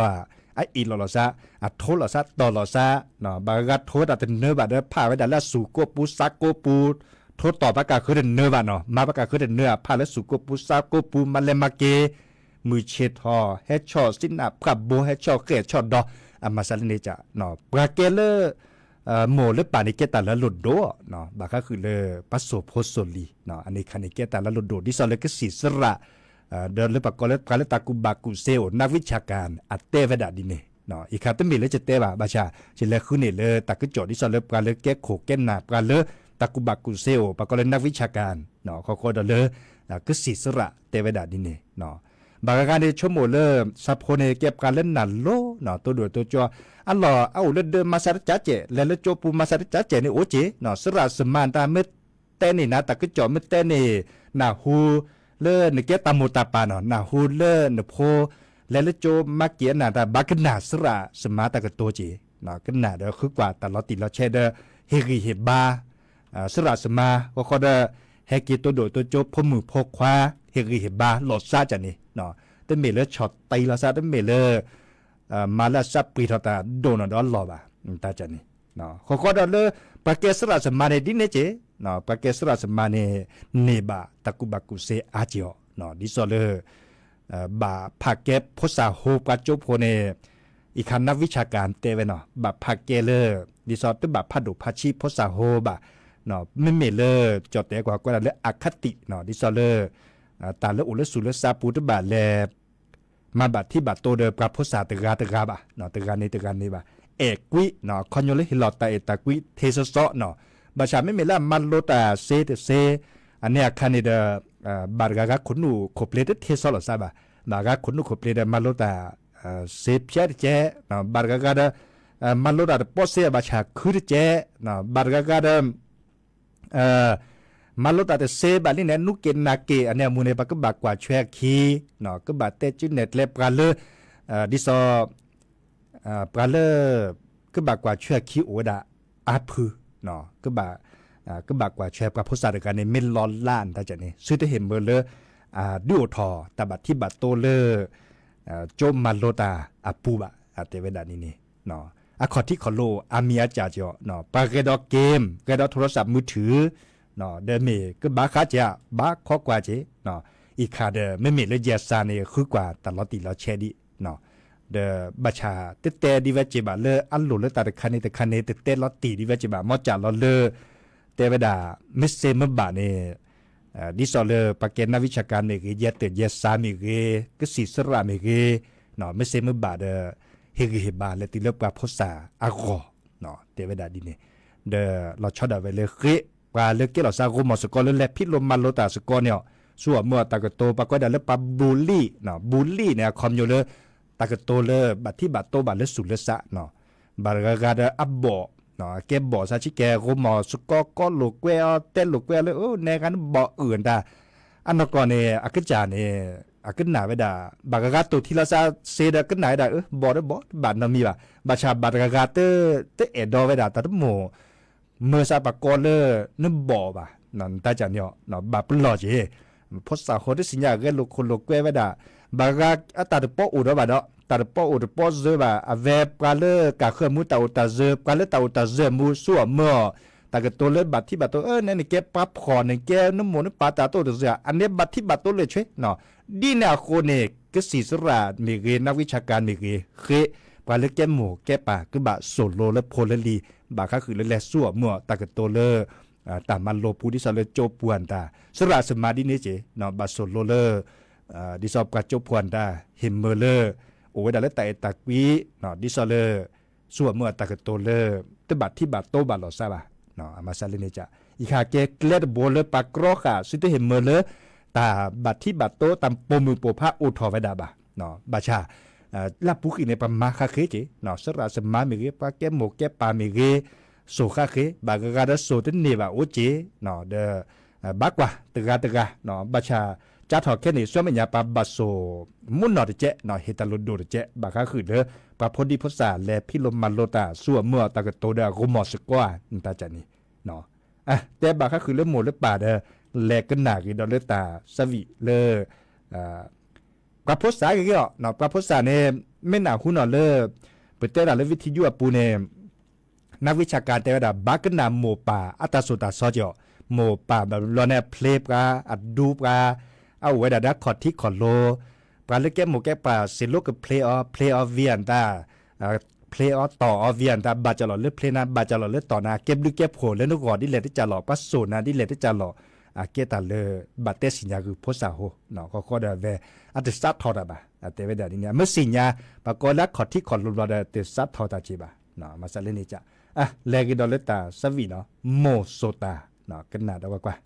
အတီၢ်, အအ့ၣ်လိာ်လိာ်သး, အထိလိာ်သးတီၢ်လိာ်သး, ဘၣ်ဂၤထိဝဲဒၣ်တနၢၤဘၣ်ဒီး ဖးဝဲဒၣ်လၢအသူၣ်ကိးပူၤသးကိးပူၤ, ထိတီၢ်ဘၣ်ကၢ်ဃၢတနၢၤဘၣ်နီၤ, မၤဘၣ်ကၢ်ဃၢတနၢၤဧါ, ဖးလၢသူၣ်ကိးပူၤသးကိးပူၤ မၤလဲၤမၤက့ၤ, မုၢ်ဆ့ၣ်ထီၣ် ဟဲဆီၣ်စံနၢ်ဖှၣ်ဘိ ဟဲဆီၣ်ဃဲၣ်ဆီၣ်ဒီ, အမၤစၢ်လၢန့ၣ်ကၢ်, ပှၤကဲလၢ မိၢ်လၢပၢ်န့ၣ် ကဲတၢ်လၢအလိၣ်ဒိၣ်, ဘၣ်ဃးဃုာ်လၢ ပှၤစိာ်ဖိစိာ်လံၤ, အန့ၣ်ခါန့ၣ် ကဲတၢ်လၢအလိၣ်ဒိၣ် ဒ်သိးလၢကစံၣ်စရၣ်, ဒီးလၢပှၤကိးလၢပှၤလၢတၢ်ကူၣ်ဘၣ်ကူၣ်သ့အိၣ် นักวิชาการ အတဲဝဲဒၣ်ဒ်န့ၣ်, အံၤခါတမ့ၢ်လၢယတဲဘၣ်, ဘၣ်ဆၣ် ယလဲၤဃုန့ၢ်လၢတၢ်ကစီၣ်ဒ်သိးလၢပှၤလၢကဲခိၣ်ကဲနၢ် ပှၤလၢတၢ်ကူၣ်ဘၣ်ကူၣ်သ့အိၣ် ပှၤကိးလၢ นักวิชาการ ဃီဃီဒီးလၢ ကစံၣ်စရၣ်တဲဝဲဒၣ်ဒ်န့ၣ်, ဘၣ်ဂၤဂၤန့ၣ် ဆိကမိၣ်လၢ ဆၣ်ဖိန့ၣ် ကဲပှၤလၢနၢ်လိၤ တိဒိၣ်တိကၠီ, အလီၢ်အအိၣ်လၢဒၢးမၤစၢ်တကးကဲး လဲၤလၢကၠိပူၤမၤစၢ်တကးကဲးန့ၣ်အိၣ်က့ၤ, စရၣ်စမါတၢ်မ့ၢ်တဲန့ၢ်နၤ တၢ်ကစီၣ်မ့ၢ်တဲန့ၢ် နၢ်ဟူ လၢနကဲတၢ်မိၢ်တၢ်ပၢ်နီၤ နၢ်ဟူလၢနဖိ လဲၤလၢကၠိမၤက့ၤအနၢ်တၢ် ဘၣ်ကနၣ်စရၣ်စမါတၢ်ကတိၤက့ၤ, ကနၣ်ဒီးဃုကွၢ်တၢ်လီၤတံၢ်လီၤဆဲးဒီး ဟ့ၣ်ဂံၢ်ဟ့ၣ်ဘါ စရၣ်စမါ ဃီဃီဒီး ဟဲက့ၤတိဒိၣ်တိကၠိဖိမုၣ်ဖိခွါ ဟ့ၣ်ဂံၢ်ဟ့ၣ်ဘါလိာ်သးကၢ်န့ၣ်, တမ့ၢ်လၢဆီၣ်တံၢ်လိာ်သး တမ့ၢ်လၢ မၤလၢအသးပှ့ၤထီၣ်တၢ်ဒိၣ်နီၢ်ဒီးအလီၢ်ဘၣ်, တၢ်ကၢ်န့ၣ်, ဃီဃီဒီးလၢ ပှၤကဲစရၣ်စမါန့ၣ် ဒ်န့ၣ်က့ၤ, ပှၤကဲစရၣ်စမါန့ၣ် န့ၢ်ဘၣ်တၢ်ကူၣ်ဘၣ်ကူၣ်သ့အါက့ၤအီၤ, ဒ်သိးလၢ ဘၣ်ဖးကဲဖိသၣ်ဟိပှၤကၠိဖိန့ၣ်, အံၤခါ นักวิชาการ တဲဝဲနီၤ ဘၣ်ဖးကဲလၢ ဒ်သိးတဘၣ်ဖးဒိၣ်ဖးဆံးဖိသၣ်ဟိဘၣ်, မ့မ့ၢ်လၢ ကၠီၣ်တဲာ်ကွၢ်ကွဲးဒၣ်လၢ อคติ နီၤ ဒ်သိးလၢ တၢ်လၢအိၣ်လၢသူၣ်လၢသးပူၤတဘၣ်လဲၤ မၤဘၣ်ထံဘၣ်တိဒီးပှၤဖိသၣ်တဂၤတဂၤဘၣ်, တဂၤန့ၣ်တဂၤန့ၣ်ဘၣ်, အဲၣ်ကွံ, ခီညိလၢဟ့ၣ်လီၤတၢ်အဲၣ်တၢ်ကွံ ထ့စီစီနီၤ, ဘၣ်ဆၣ်မ့မ့ၢ်လၢအမၤလိတၢ်သ့တသ့, အန့ၣ်အခါန့ၣ်ဒီး ဘၣ်တဂၤဂၤခိၣ်နူာ်ခိၣ်ပျ့တထ့စီလိာ်သးဘၣ်, ဘၣ်ဂၤခိၣ်နူာ်ခိၣ်ပျ့ဒီးမၤလိတၢ် သ့ဖျဲးတကဲး, ဘၣ်တဂၤဂၤဒီး မၤလိတၢ်တပီၢ်သ့ဘၣ်ဆၣ်ခုတကဲး, ဘၣ်တဂၤဂၤဒီး မၤလိတၢ်တသ့ဘၣ်လံန့ၣ် နူက့ၤနၤက့ၤ အန့ၣ်အမူန့ၣ် ပှၤကဘၣ်ကွၢ်ဆွဲအခံ, ကဘၣ်တဲကၠူနဲၣ်ကျဲပှၤလၢ ဒ်သိး ပှၤလၢ ကဘၣ်ကွၢ်ဆွဲအခံအိၣ်ဝဲဒၣ်အါဖု, ကဘၣ် ကဘၣ်ကွၢ်ဆွဲပှၤဖိသၣ်တဂၤန့ၣ် မ့ၢ်လီၤလးနတၢ်ကၢ်န့ၣ် သုတဟ့ၣ်မၢလၢ ဒုးအိၣ်ထီၣ်တၢ်ဘၣ်ထံဘၣ်တိလၢ ကၠိမၤလိတၢ်အပူၤဘၣ် တဲဝဲဒၣ်န့ၣ်န့ၣ်, အခီၣ်ထံးခီၣ်လိၤအါမံၤအါစှၤက့ၤအီၤ, ပှၤဂဲၤဒီး game ဂဲၤဒီး โทรศัพท์มือถือ ဒီးမ့ၢ်ကဘၣ်ဃးက့ၤ ဘၣ်ခီကွၢ်က့ၤ, အံၤခါဒီး မ့မ့ၢ်လၢယဲၢ်စၢ်န့ၣ် ဃုကွၢ်တၢ်လီၤတံၢ်လီၤဆဲးဒံး, ဒီးဘၣ်ဆၣ်တတဲဒံးဝဲက့ၤဘၣ်လၢအလိၣ်လၢတၢ်တခါန့ၣ်တခါန့ၣ် တတဲလီၤတံၢ်ဒံးဝဲက့ၤဘၣ် မ့ၢ်စၢ်လီၤလၢ တဲဝဲဒၣ် မ့ၢ်စ့မ့ၢ်ဘၣ်န့ၣ် ဒ်သိးလၢပှၤကဲနၣ်ဝံၣ်ဆၣ်ကၤမ့ၢ်ဂ့ၤ ယဲၢ်တၢၢ်ယဲၢ်စၢ်မ့ၢ်ဂ့ၤ ကစံၣ်စရၣ်မ့ၢ်ဂ့ၤ, မ့ၢ်စ့မ့ၢ်ဘၣ်ဒီး ဟ့ၣ်ဂံၢ်ဟ့ၣ်ဘါလဲၤတုၤလၢပှၤဖိသၣ်အဂီၢ်, တဲဝဲဒၣ်ဒ်န့ၣ်, ဒီးလီၤဆီဒၣ်ဝဲလၢဃ့ၢ် ပှၤလၢကဲလီၤစၢ်ဂိၢ်မီၤစ့ၢ်ကီးလၢလဲၤဖံးလိမၤလိတၢ်စ့ၢ်ကီးန့ၣ် ဆူအမုၢ်အတၢ်ကတိၤ ပှၤကွဲးဒၣ်လၢပှၤဘူးလံၣ်, ဘူးလံၣ်န့ၣ် အခီပညီလၢ တၢ်ကတိၤလၢဘၣ်ထံၣ်ဘၣ်တိဘၣ်လၢသူၣ်လၢသး, ဘၣ်တဂၤဂၤဒီးအဘီၣ်, ကဲဘီၣ်စၢ်ဆံးကဲ ဂိၢ်မီၤစ့ၢ်ကီး ကိးလိာ်ကွဲအီၤ တဲလိာ်ကွဲအီၤလၢ အိ နဲဂၤနဘီၣ်အုၣ်တၢ်, အနီၢ်ကီၢ်န့ၣ် အကစၢ်န့ၣ် အကနၣ်ဝဲဒၣ် ဘၣ်ဂၤဂၤတိၢ်ထံလီၤစၢ်စ့ဒီးကနၣ်ဝဲဒၣ် အၢ ဘီၣ်ဒီးဘီၣ် တဘၣ်နီတမံၤဘၣ်. ဘၣ်ဆၣ်ဘၣ်တဂၤဂၤတ တအဲၣ်ဒိးဝဲဒၣ်တၢ်တမိၣ် မၢစၢ်ပှၤကိးလၢ နဘီၣ်ဘၣ်, နတၢ်ကၢ်န့ၣ် ဘၣ်ပလီၢ်က့ၤ, ဖိသၣ်ဃိတသ့ၣ်ညါအဂဲၤလိာ်ခိၣ်လိာ်ကွဲဝဲဒၣ်, ဘၣ်ဂၤအတၢ်တပီအိၣ်ဒီးဘၣ်ဒီး တၢ်တပီအိၣ်တပီစၢၤဘၣ်, အဝဲပှၤလၢကၢ်ဃၢမူတၢ်အိၣ်တၢ်စၢၤ ပှၤလၢတၢ်အိၣ်တၢ်စၢၤမူဆူအမုၢ်အီၤ, တၢ်ကတိၤလၢဘၣ်ထံၣ်ဘၣ်တိ အၢ နဲနကဲပှၤဖှီၣ် နကဲနမိၢ်နပၢ်တၢ်တအိၣ်တၢ်စၢၤ အန့ၣ်ဘၣ်ထံၣ်ဘၣ်တိလၢဆွ့ ဒ်န့ၣ်အဃိန့ၣ် ကစံၣ်စရၣ်မ့ၢ်ဂ့ၤ နၢ်ဝံဆၢၣ်ကၣ်မ့ၢ်ဂ့ၤ ဃ့ၢ် ပှၤလၢကဲမိၢ်ကဲပၢ် ကဘၣ်စိာ်လိလၢဖိလၢလံၤ ဘၣ်ဃးဃုာ်လၢလဲၤဆူအမုၢ်အီၤ တၢ်ကတိၤလၢ တၢ်မၤလိပူၤ ဒ်သိးလၢကၠိပှၢ်တၢ် စရၣ်စမါဒ်န့ၣ်က့ၤ ဘၣ်စိာ်လိလၢ ဒ်သိးပှၤကၠိပှၢ်တၢ် ဟ့ၣ်မၢလၢ အိၣ်ဝဲဒၣ်လၢတၢ်အဲၣ်တၢ်ကွံ ဒ်သိးလၢ ဆူအမုၢ်အတၢ်ကတိၤလၢ တဘၣ်ထံၣ်ဘၣ်တိဘၣ်လီၤစၢ်ဘၣ်. အမၤစၢ်လၢန့ၣ်က ယခါကဲကျဲတဘိလၢပှၤကြီဃာ် သုတဟ့ၣ်မၢလၢ တၢ်ဘၣ်ထံၣ်ဘၣ်တိ တၢ်ပိာ်မုၣ်ပိာ်ဖးအိၣ်ထီၣ်ဝဲဒၣ်ဘၣ်. ဘၣ်ဆၣ် လၢအပူၤကွံာ်န့ၣ် ပမၤဃၣ်ဃ့က့ၤ စရၣ်စမါမ့ၢ်ဂ့ၤ ပှၤကဲမိၢ်ကဲပၢ်မ့ၢ်ဂ့ၤ စိာ်ဃၣ်ဃ့ ဘၣ်ဂၤဂၤဒီးစိာ်တန့ၢ်ဘၣ်အိၣ်က့ၤ ဒီး ဘၣ်ကွၢ်တဂၤတဂၤ ဘၣ်ဆၣ် ကၢ်ထီၣ်ခဲန့ၣ် ဆူမဲာ်ညါပှၤဘၣ်စိာ် မုၢ်နီၢ်တကဲး ဟ့ၣ်တၢ်လိၣ်ဒိၣ်တကဲး ဘၣ်ဃးဃုာ်လၢ ပှၤဖိဒံဖိသၣ်လဲၤဖံးလိမၤလိတၢ်ဆူအမုၢ်အီၤတၢ်ကတိၤဒီးအဂိၢ်မီၤစ့ၢ်ကီးဧါ နတၢ်ကၢ်န့ၣ် တဲဘၣ်ဃးဃုာ်လၢမိၢ်လၢပၢ်ဒီး လဲၤကနၣ်ဂ့ၤဒီးလၢတၢ်ဆၢဝံၣ်လၢ ပှၤဖိသၣ်ဂ့ၤဂ့ၤအီၤ ပှၤဖိသၣ်န့ၣ် မ့ၢ်နၢ်ဟူနီၢ်လၢ ပတဲဒၣ်လၢ ဝံထံယူ အပူၤန့ၣ် နၢ်ဝံဆၣ်ကၣ်တဲဝဲဒၣ် ဘၣ်ကနၣ်မိၢ်ပၢ်အတၢ်စိာ်တၢ်စီက့ၤအီၤ မိၢ်ပၢ်ဘၣ်ဘျီန့ၣ် အဖျ့ပှၤ အဒူပှၤ အအိၣ်ဝဲဒၣ်ဒီးခီၣ်ထံခီၣ်လိၤ ပှၤလၢကဲမိၢ်ကဲပၢ် စ့လိကဖျ့အီၤ ဖျ့အီၤ ဝံအတၢ် ဖျ့အီၤတီၢ်အီၤ ဝံအတၢ် ဘၣ်ကၢ်လီၤလၢဖျ့နၤ ဘၣ်ကၢ်လီၤလၢတီၢ်နၤ ကဲဘျုးကဲဖှိၣ်လၢနဂီၢ်ဒ်လဲၣ်တကၢ်လီၤ ပှၤစိာ်နၤဒ်လဲၣ်တကၢ်လီၤ အကဲတၢ်လၢ ဘၣ်တဲသ့ၣ်ညါဂုာ်ဖိသၣ်ဟိ ဃီဃီဒီးအဝဲ အတစးထီၣ်တၢ်ဘၣ် အတဲဝဲဒၣ်ဒ်န့ၣ် အမ့ၢ်သ့ၣ်ညါ ပှၤကိးလၢအခီၣ်ထံခီၣ်လိၤဘျီဒီး တစးထီၣ်တၢ်က့ၤဘၣ် မၤစၢ်လၢန့ၣ်က လဲၤဂ့ၤဒီးလၢတၢ်ဆၢဝံၣ်နီၤ မိၢ်စိာ်တၢ် ကနၣ်ဒီးဝဲကွၢ်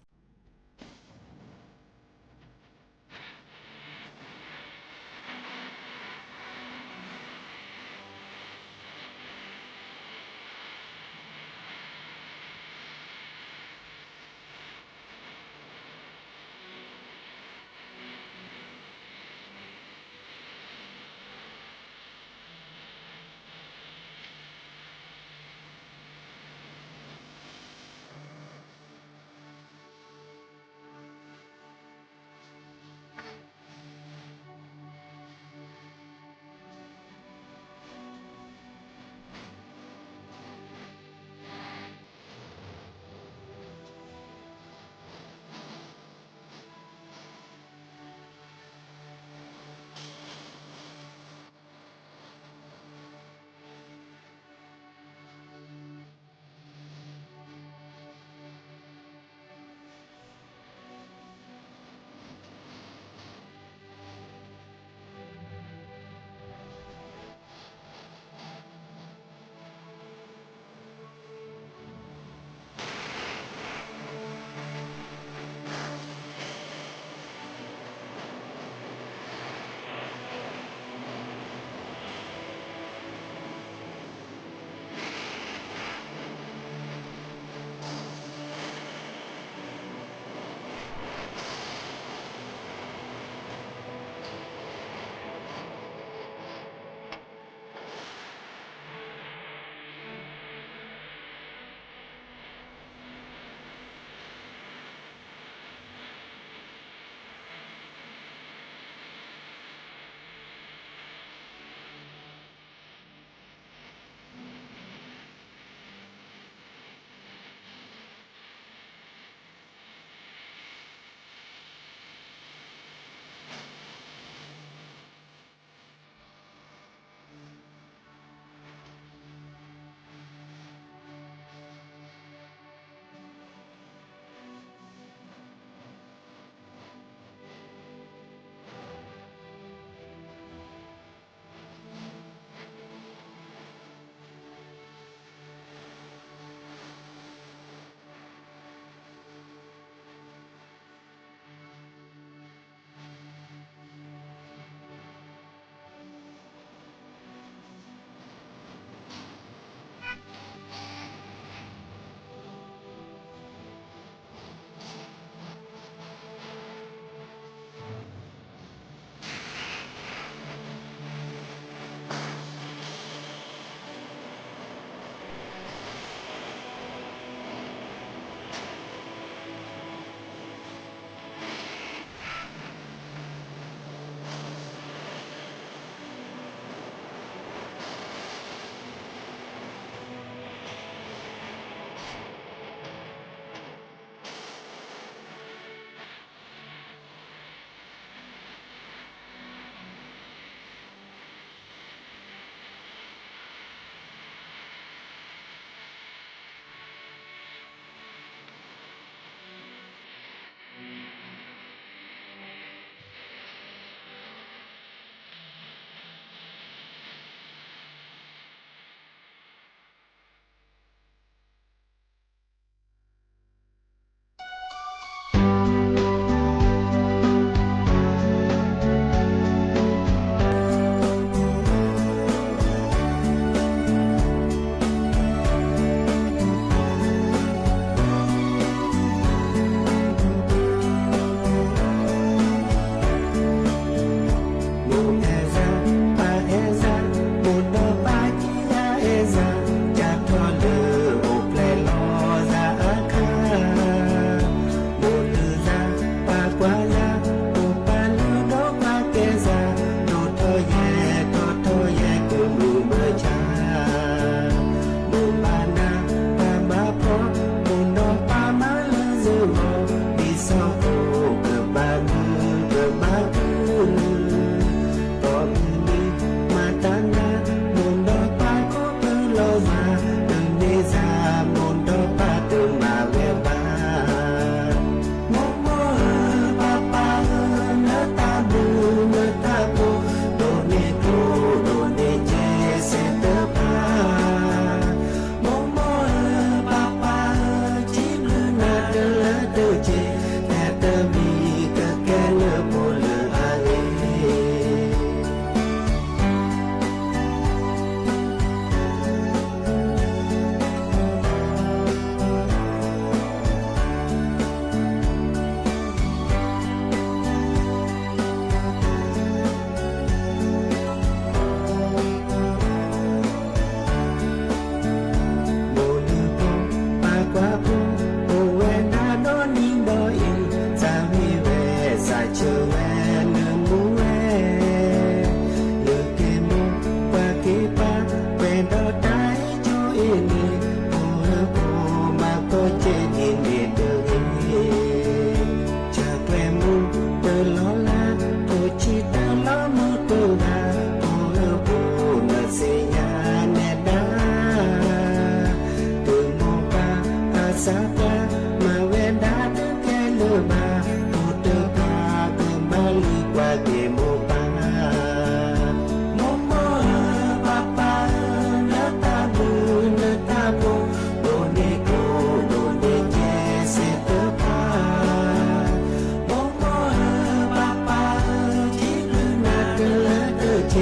တ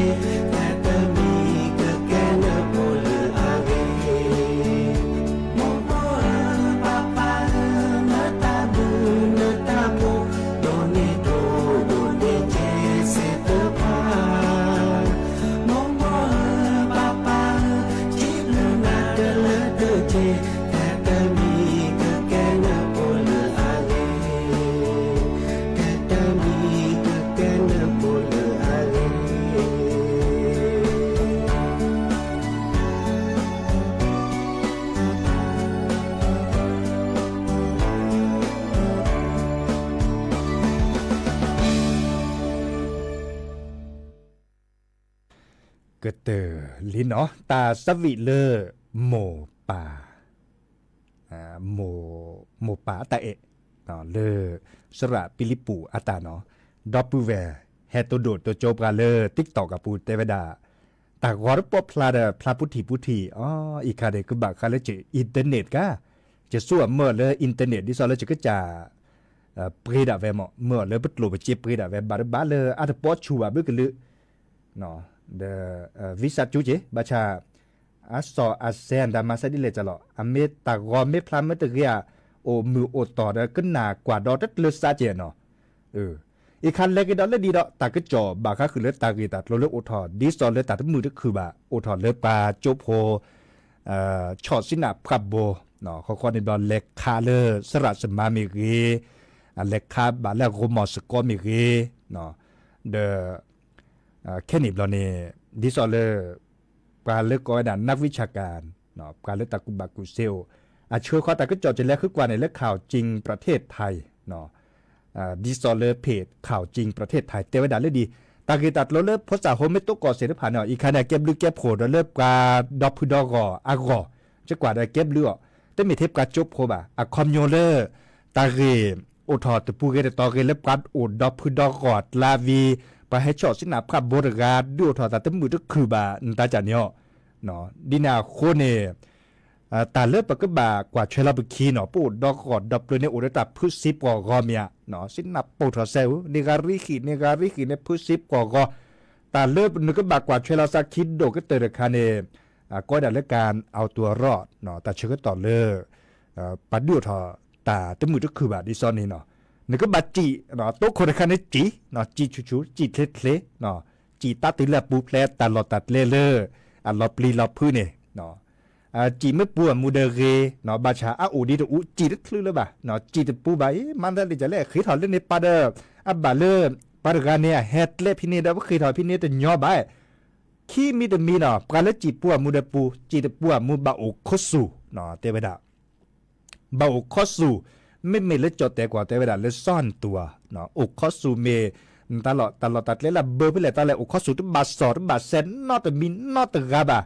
မံၤကကဲနဖိလၢအဂ့ၤ, မိၢ်မိၢ်ဧၢ ပၢ်ပၢ်ဧၢ နတၢ်ဘျုးနတၢ်ဖှိၣ် ဒိၣ်န့ၢ်ဒိၣ်ဒိၣ်န့ၢ်ကဲစ့တဖၣ်, မိၢ်မိၢ်ဧၢ ပၢ်ပၢ်ဧၢ စံးဘျုးနၤတလၢတက့ၢ်, တမံၤကကဲနဖိလၢအဂ့ၤ, တမံၤကကဲနဖိလၢအဂ့ၤ. ကတၢၢ်လံနီၤ တၢ်သးဝံၣ်လၢ မိၢ်ပၢ် မိၢ်ပၢ်အတၢ်အဲၣ် လၢ စရၣ်ပံလံပူၤအတၢ်နီၤ, ဒီပုၢ်ဝဲၢ် ဟဲတိၢ်ဒိၣ်တိၢ်ကၠိပှၤလၢ TikTok အပူၤတဲဝဲဒၣ်, တၢ်ဂီၤတပိာ်ဖျါဒီး ဖျါပူထံၣ်ပူထံၣ်, အံၤခါန့ၣ် ကဘၣ်ဃးလၢ internet ကါ, ယဆိကမိၣ်လၢ internet ဒ်သိးလၢယကစၢ် ပှ့ၤဒၣ်ဝဲမ့ၢ် မ့ၢ်အီၤလၢပကျိာ်ပစ့ပှ့ၤဒၣ်ဝဲ ဘၣ်တဘၣ်လၢအတပိာ်ဆူၣ်ဘၣ်ဘုကလုာ် ဒီး visa ကၠူက့ၤ ဘၣ်ဆၣ် အစီၣ်အဆဲးအတၢ်မၤစၢ်ဒ်လဲၣ်ကလီၤ အမ့ၢ်တၢ်ဂီၤမ့ၢ်ဖျါမ့ၢ်တဂ့ၤဧါ, အိၣ်မုာ်အိၣ်တီၢ်ဒီးကနၣ်ကွၢ်ဒီတကျၢၤစးကဲနီၤ, အံၤခါလဲၤက့ၤဒီးလၢဒ်ဒီး တၢ်ကစီၣ်ဘၣ်ဃးဃုာ်လၢတၢ်ဂ့ၢ်တၢ်ကျိၤလၢအိၣ်ထီၣ် ဒ်သိးလၢတၢ်တမုာ်တခုၣ်ဘၣ် အိၣ်ထီၣ်လၢပှၤကၠိဖိ ဆီၣ်စံနၢ်ဖှၣ်ဘိ ဃီဃီန့ၣ်ဘျီလဲၤခးလၢစရၣ်စမါမ့ၢ်ဂ့ၤ, လဲၤခးဘၣ်လၢအဂီၢ်မီၢ်စကီမ့ၢ်ဂ့ၤ, ဒီး ခဲန့ၣ်ဘျီန့ၣ် ဒ်သိးလၢ ပှၤလၢကိးဝဲဒၣ် นักวิชาการ ပှၤလၢတၢ်ကူၣ်ဘၣ်ကူၣ်သ့အိၣ် အဆှၢဃီတၢ်ကစီၣ်ကလဲၤဃုကွၢ်န့ၣ်လၢ ข่าวจริงประเทศไทย ဒ်သိးလၢ เพจ ข่าวจริงประเทศไทย တဲဝဲဒၣ်လၢဒ် တၢ်ဂ့ၢ်တၢ်ကျိၤလၢဖိစၢ်ဖိမ့ၢ်တိကီၢ်စ့ၢ်တဖၣ်န့ၣ် အံၤခါန့ၣ် အကဲဘျုးကဲဖှိၣ်ဒီးလၢပှၤဒီဖုဒီဂီၢ်အဂီၢ် ကကွၢ်ဒီးကဲဘျုးအီၤ တမ့ၢ်ထဲပှၤကၠိဖိဘၣ် အခီပညီလၢ တၢ်ဂ့ၢ်အိၣ်ထီၣ်တပူၤဂ့ၤတတီၤဂ့ၤလၢပှၤအိၣ်ဒီဖုဒီဂီၢ်အကျါဝံၤ ပှၤဟဲဆီၣ်စံနၢ်ဖှၣ်ဘိတဂၤ ဒုးအိၣ်ထီၣ်သးတမုာ်တခုၣ်ဘၣ် နတၢ်ကၢ်န့ၣ်အီၤ ဒ်န့ၣ်အဃိန့ၣ် တၢ်လၢပကဘၣ်ကွၢ်ထွဲလီၤပခံနီၤ ပအိၣ်ဒီဂီၢ်ဒီပျၢၤန့ၣ် အိၣ်ဒီးတၢ်ဖုစ့ပှီၢ်ဂီၤမ့ၢ်ဧါ, စံနၢ်ပိာ်ထီၣ်စဲဧိၤ န့ၢ်ဂၤရံၣ်ဃံၣ် န့ၢ်ဂၤရံၣ်ဃံၣ်န့ၣ် ဖုစ့ပှီၢ်ဂီၤ, တၢ်လၢနကဘၣ်ကွၢ်ထွဲလီၤသးခံဒိၣ်ကတၢၢ်တခါန့ၣ် ကိးဝဲဒၣ်လၢ การเอาตัวรอด တၢ်ဆၢကတီၢ်လၢ ပှၤဒုးအိၣ်ထီၣ်တၢ်တမုာ်တခုၣ်ဘၣ်ဒ်သိးန့ၣ်နီၤ, နကဘၣ်စံၣ် တိခိၣ်တခါန့ၣ်စံၣ် စံၣ်ဆူၣ်ဆူၣ် စံၣ်ချ့ချ့ စံၣ်တၢ်တုၤလၢအပူၤဖျဲးတၢ်လီၢ်တၢ်ကျဲလၢ အလီၤပျံၤလီၤဖုးန့ၣ် စံၣ်မ့ၢ်ပူၤအမူဒီးဂ့ၤ ဘၣ်ဆၣ်အအိၣ်ဒံးတအူ စံၣ်တချုးလၢၤဘၣ်, စံၣ်တပူၤဘၣ်အံၤ မၤသးဒ်လဲၣ် ဃ့ထီၣ်လၢန့ၣ်ပၢ်ဒီး အဘၣ်လၢ ပှၤတဂၤန့ၣ် အဟဲကျဲဖဲန့ၣ်ဒီး ပဃ့ထီၣ်ဖဲန့ၣ်တညီဘၣ်, ခံမံၤတမံၤနီၤ ပှၤလၢစံၣ်ပူၤအမူဒီးပူၤ စံၣ်တပူၤအမူဘၣ်အိၣ်ခီဆူၣ် တဲဝဲဒၣ် ဘၣ်အိၣ်ခီဆူၣ်, မ့မ့ၢ်လၢကၠီၣ်တဲာ်ကွၢ်တဲဝဲဒၣ်လၢ ซ่อนตัว အိၣ်ခီဆူၣ်မ့ၢ် တၢ်လီၢ်တၢ်လီၢ်တၢ်ကျဲလၢဘၢဖဲလဲၣ်တၢ်လဲၣ် အိၣ်ခီဆူၣ်တဘၣ်စီၣ်တဘၣ်ဆဲးနီတမံၤနီတဂၤဘၣ်,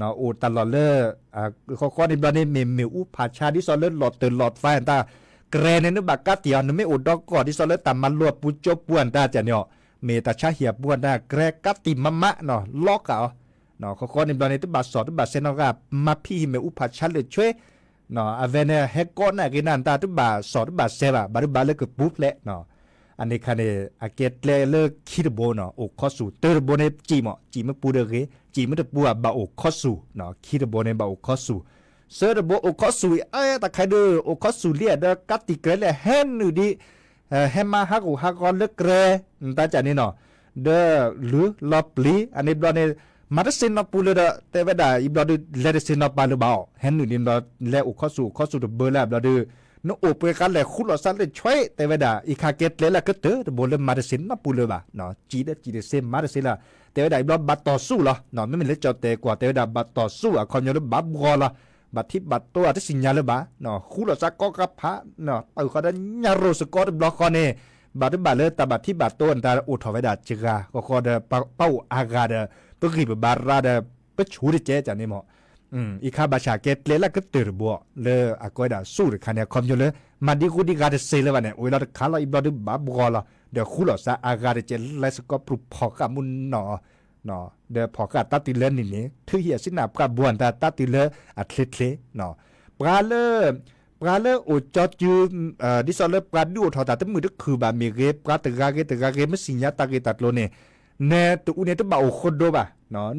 အိၣ်တၢ်လီၢ်လၢ ဃီဃီန့ၣ်ဘျီန့ၣ် မ့ၢ်မ့ၣ်အူဖးဆါဒ်သိးလၢလီၤတၢၢ်လီၤသးတၢ် ကြဲန့ၣ် နဘၣ်ကးတံာ်အီၤ နမ့ၢ်အိၣ်ဒီးကီၢ်ဒ်သိးလၢတၢ်မၤလိအပူၤကၠိပူၤအတၢ်ကၢ်န့ၣ်အီၤ, မ့ၢ်တၢ်ဆါဟံၣ်အပူၤအတၢ် ကြဲကးတံာ်မးမးနီၤ လီၤဃာ်အီၤ, ဃီဃီန့ၣ်ဘျီန့ၣ် တဘၣ်စီၣ်တဘၣ်ဆဲးနီတဂၤ မၤဖံးဟံၣ်မ့ၣ်အူဖးဆါလၢာ်ဆွဲ အဝဲန့ၣ် ဟဲကိးနၢ်က့ၤနၢ်တၢ် တဘၣ်စီၣ်တဘၣ်ဆဲးဘၣ် ဘၣ်တဘၣ်လၢကပူၤဖျဲးနီၤ, အန့ၣ်ခါန့ၣ် အကဲကျဲလၢခံတဘိနီၤ အိၣ်ခီဆူၣ် တၢတဘိန့ၣ် စံၣ်မ့ၢ် စံၣ်မ့ၢ်ပူၤဒီးဂ့ၤ စံၣ်မ့ၢ်တပူၤဘၣ်အိၣ်ခီဆူၣ်, ခံတဘိန့ၣ်ဘၣ်အိၣ်ခီဆူၣ်, သၢတဘိအိၣ်ခီဆူၣ်အံၤ အတၢ်ခါဒုး အိၣ်ခီဆူၣ်လံဒီး ကးတံာ်ကြဲလၢဟဲနုာ်ဒံး ဟဲမၤဟးဂူာ်ဟးဂီၤလၢကြဲ နတၢ်ကၢ်န့ၣ်နီၤ, ဒီးလုၢ်လီၤပျံၤ အန့ၣ်ဘျီန့ၣ် မၤတသ့နီတပူၤလၢၤဒီး တဲဝဲဒၣ် အံၤဘျီဒုး လဲၤတသ့နီတပူၤလၢၤဘၣ်အီၤ ဟဲနုာ်ဒံးဘျီ လဲၤအိၣ်ခီဆူၣ်အိၣ်ခီဆူၣ်တဘၢလၢဘျီဒုး နအိၣ်ပှဲၤဃာ်လဲၤဃူလိာ်သးလၢာ်ဆွဲ တဲဝဲဒၣ် အံၤခါကဲကျဲလၢကတၢၢ်တဘိလၢမၤတသ့နီတပူၤလၢၤဘၣ်, စံၣ်ဒီးစံၣ်တသ့မၤတသ့လၢၤ, တဲဝဲဒၣ် အံၤဘျီဘၣ်တီၢ်ဆူၣ်လီၤ, မ့မ့ၢ်လၢကၠီၣ်တဲာ်ကွၢ် တဲဝဲဒၣ် ဘၣ်တီၢ်ဆူၣ်အခီပညီလၢဘၣ်ဘှီလီၤ, ဘၣ်ထံဘၣ်တိအတသ့ၣ်ညါလၢၤဘၣ်, ဃူလိာ်သးကိးကဖး ပာ်ဃီဒီးညၣ်ရိၣ်စကီတဘျီဃီန့ၣ် ဘၣ်တဘၣ်လၢတၢ်ဘၣ်ထံဘၣ်တိနတၢ်အိၣ်ထီၣ်ဝဲဒၣ်စှၤ ဃီဃီဒီး ပအိၣ်အါဂၤဒီး ပဂံၢ်ပဘါရါဒီး ပဆူၣ်တကဲကၢ်န့ၣ်မ့ၢ် အံၤခါဘၣ်ဆၣ်ကဲကျဲလၢကတၢၢ်တဘိ လၢအကိးဝဲဒၣ်ဆူၣ်တခါန့ၣ် အခီပညီလၢ မၤဒံဃူဒံဂၤတစဲးလၢၤဘၣ်န့ၣ် အိၣ်လီၤတခါလီၤ အံၤဘျီဒုးဘၣ်ဘှီလီၤ ဒီးဃူလိာ်သးအါဂၤတကဲ လဲၤစကီးပြူၢ်ဖီၣ်ဃာ်မူနီၣ် ဒီးဖီၣ်ဃာ်တၢ်တုၤလၢန့ၣ်န့ၣ် ထုးဟံၣ်အစံနၢ်ပှၢ်ဘိတၢ် တၢ်တုၤလၢအချ့ချ့ ပှၤလၢ ပှၤလၢအိၣ်ကၠီစု ဒ်သိးလၢပှၤဒုးအိၣ်ထီၣ်တၢ်တမုာ်တခုၣ်ဘၣ်မ့ၢ်ဂ့ၤ ပှၤတဂၤဂ့ၤတဂၤဂ့ၤ မ့ၢ်သ့ၣ်ညါတၢ်ဂ့ၢ်တၢ်ကျိၤန့ၣ် နဲတအူန့ၣ်တဘၣ်အိၣ်ဃိဒိဘၣ်,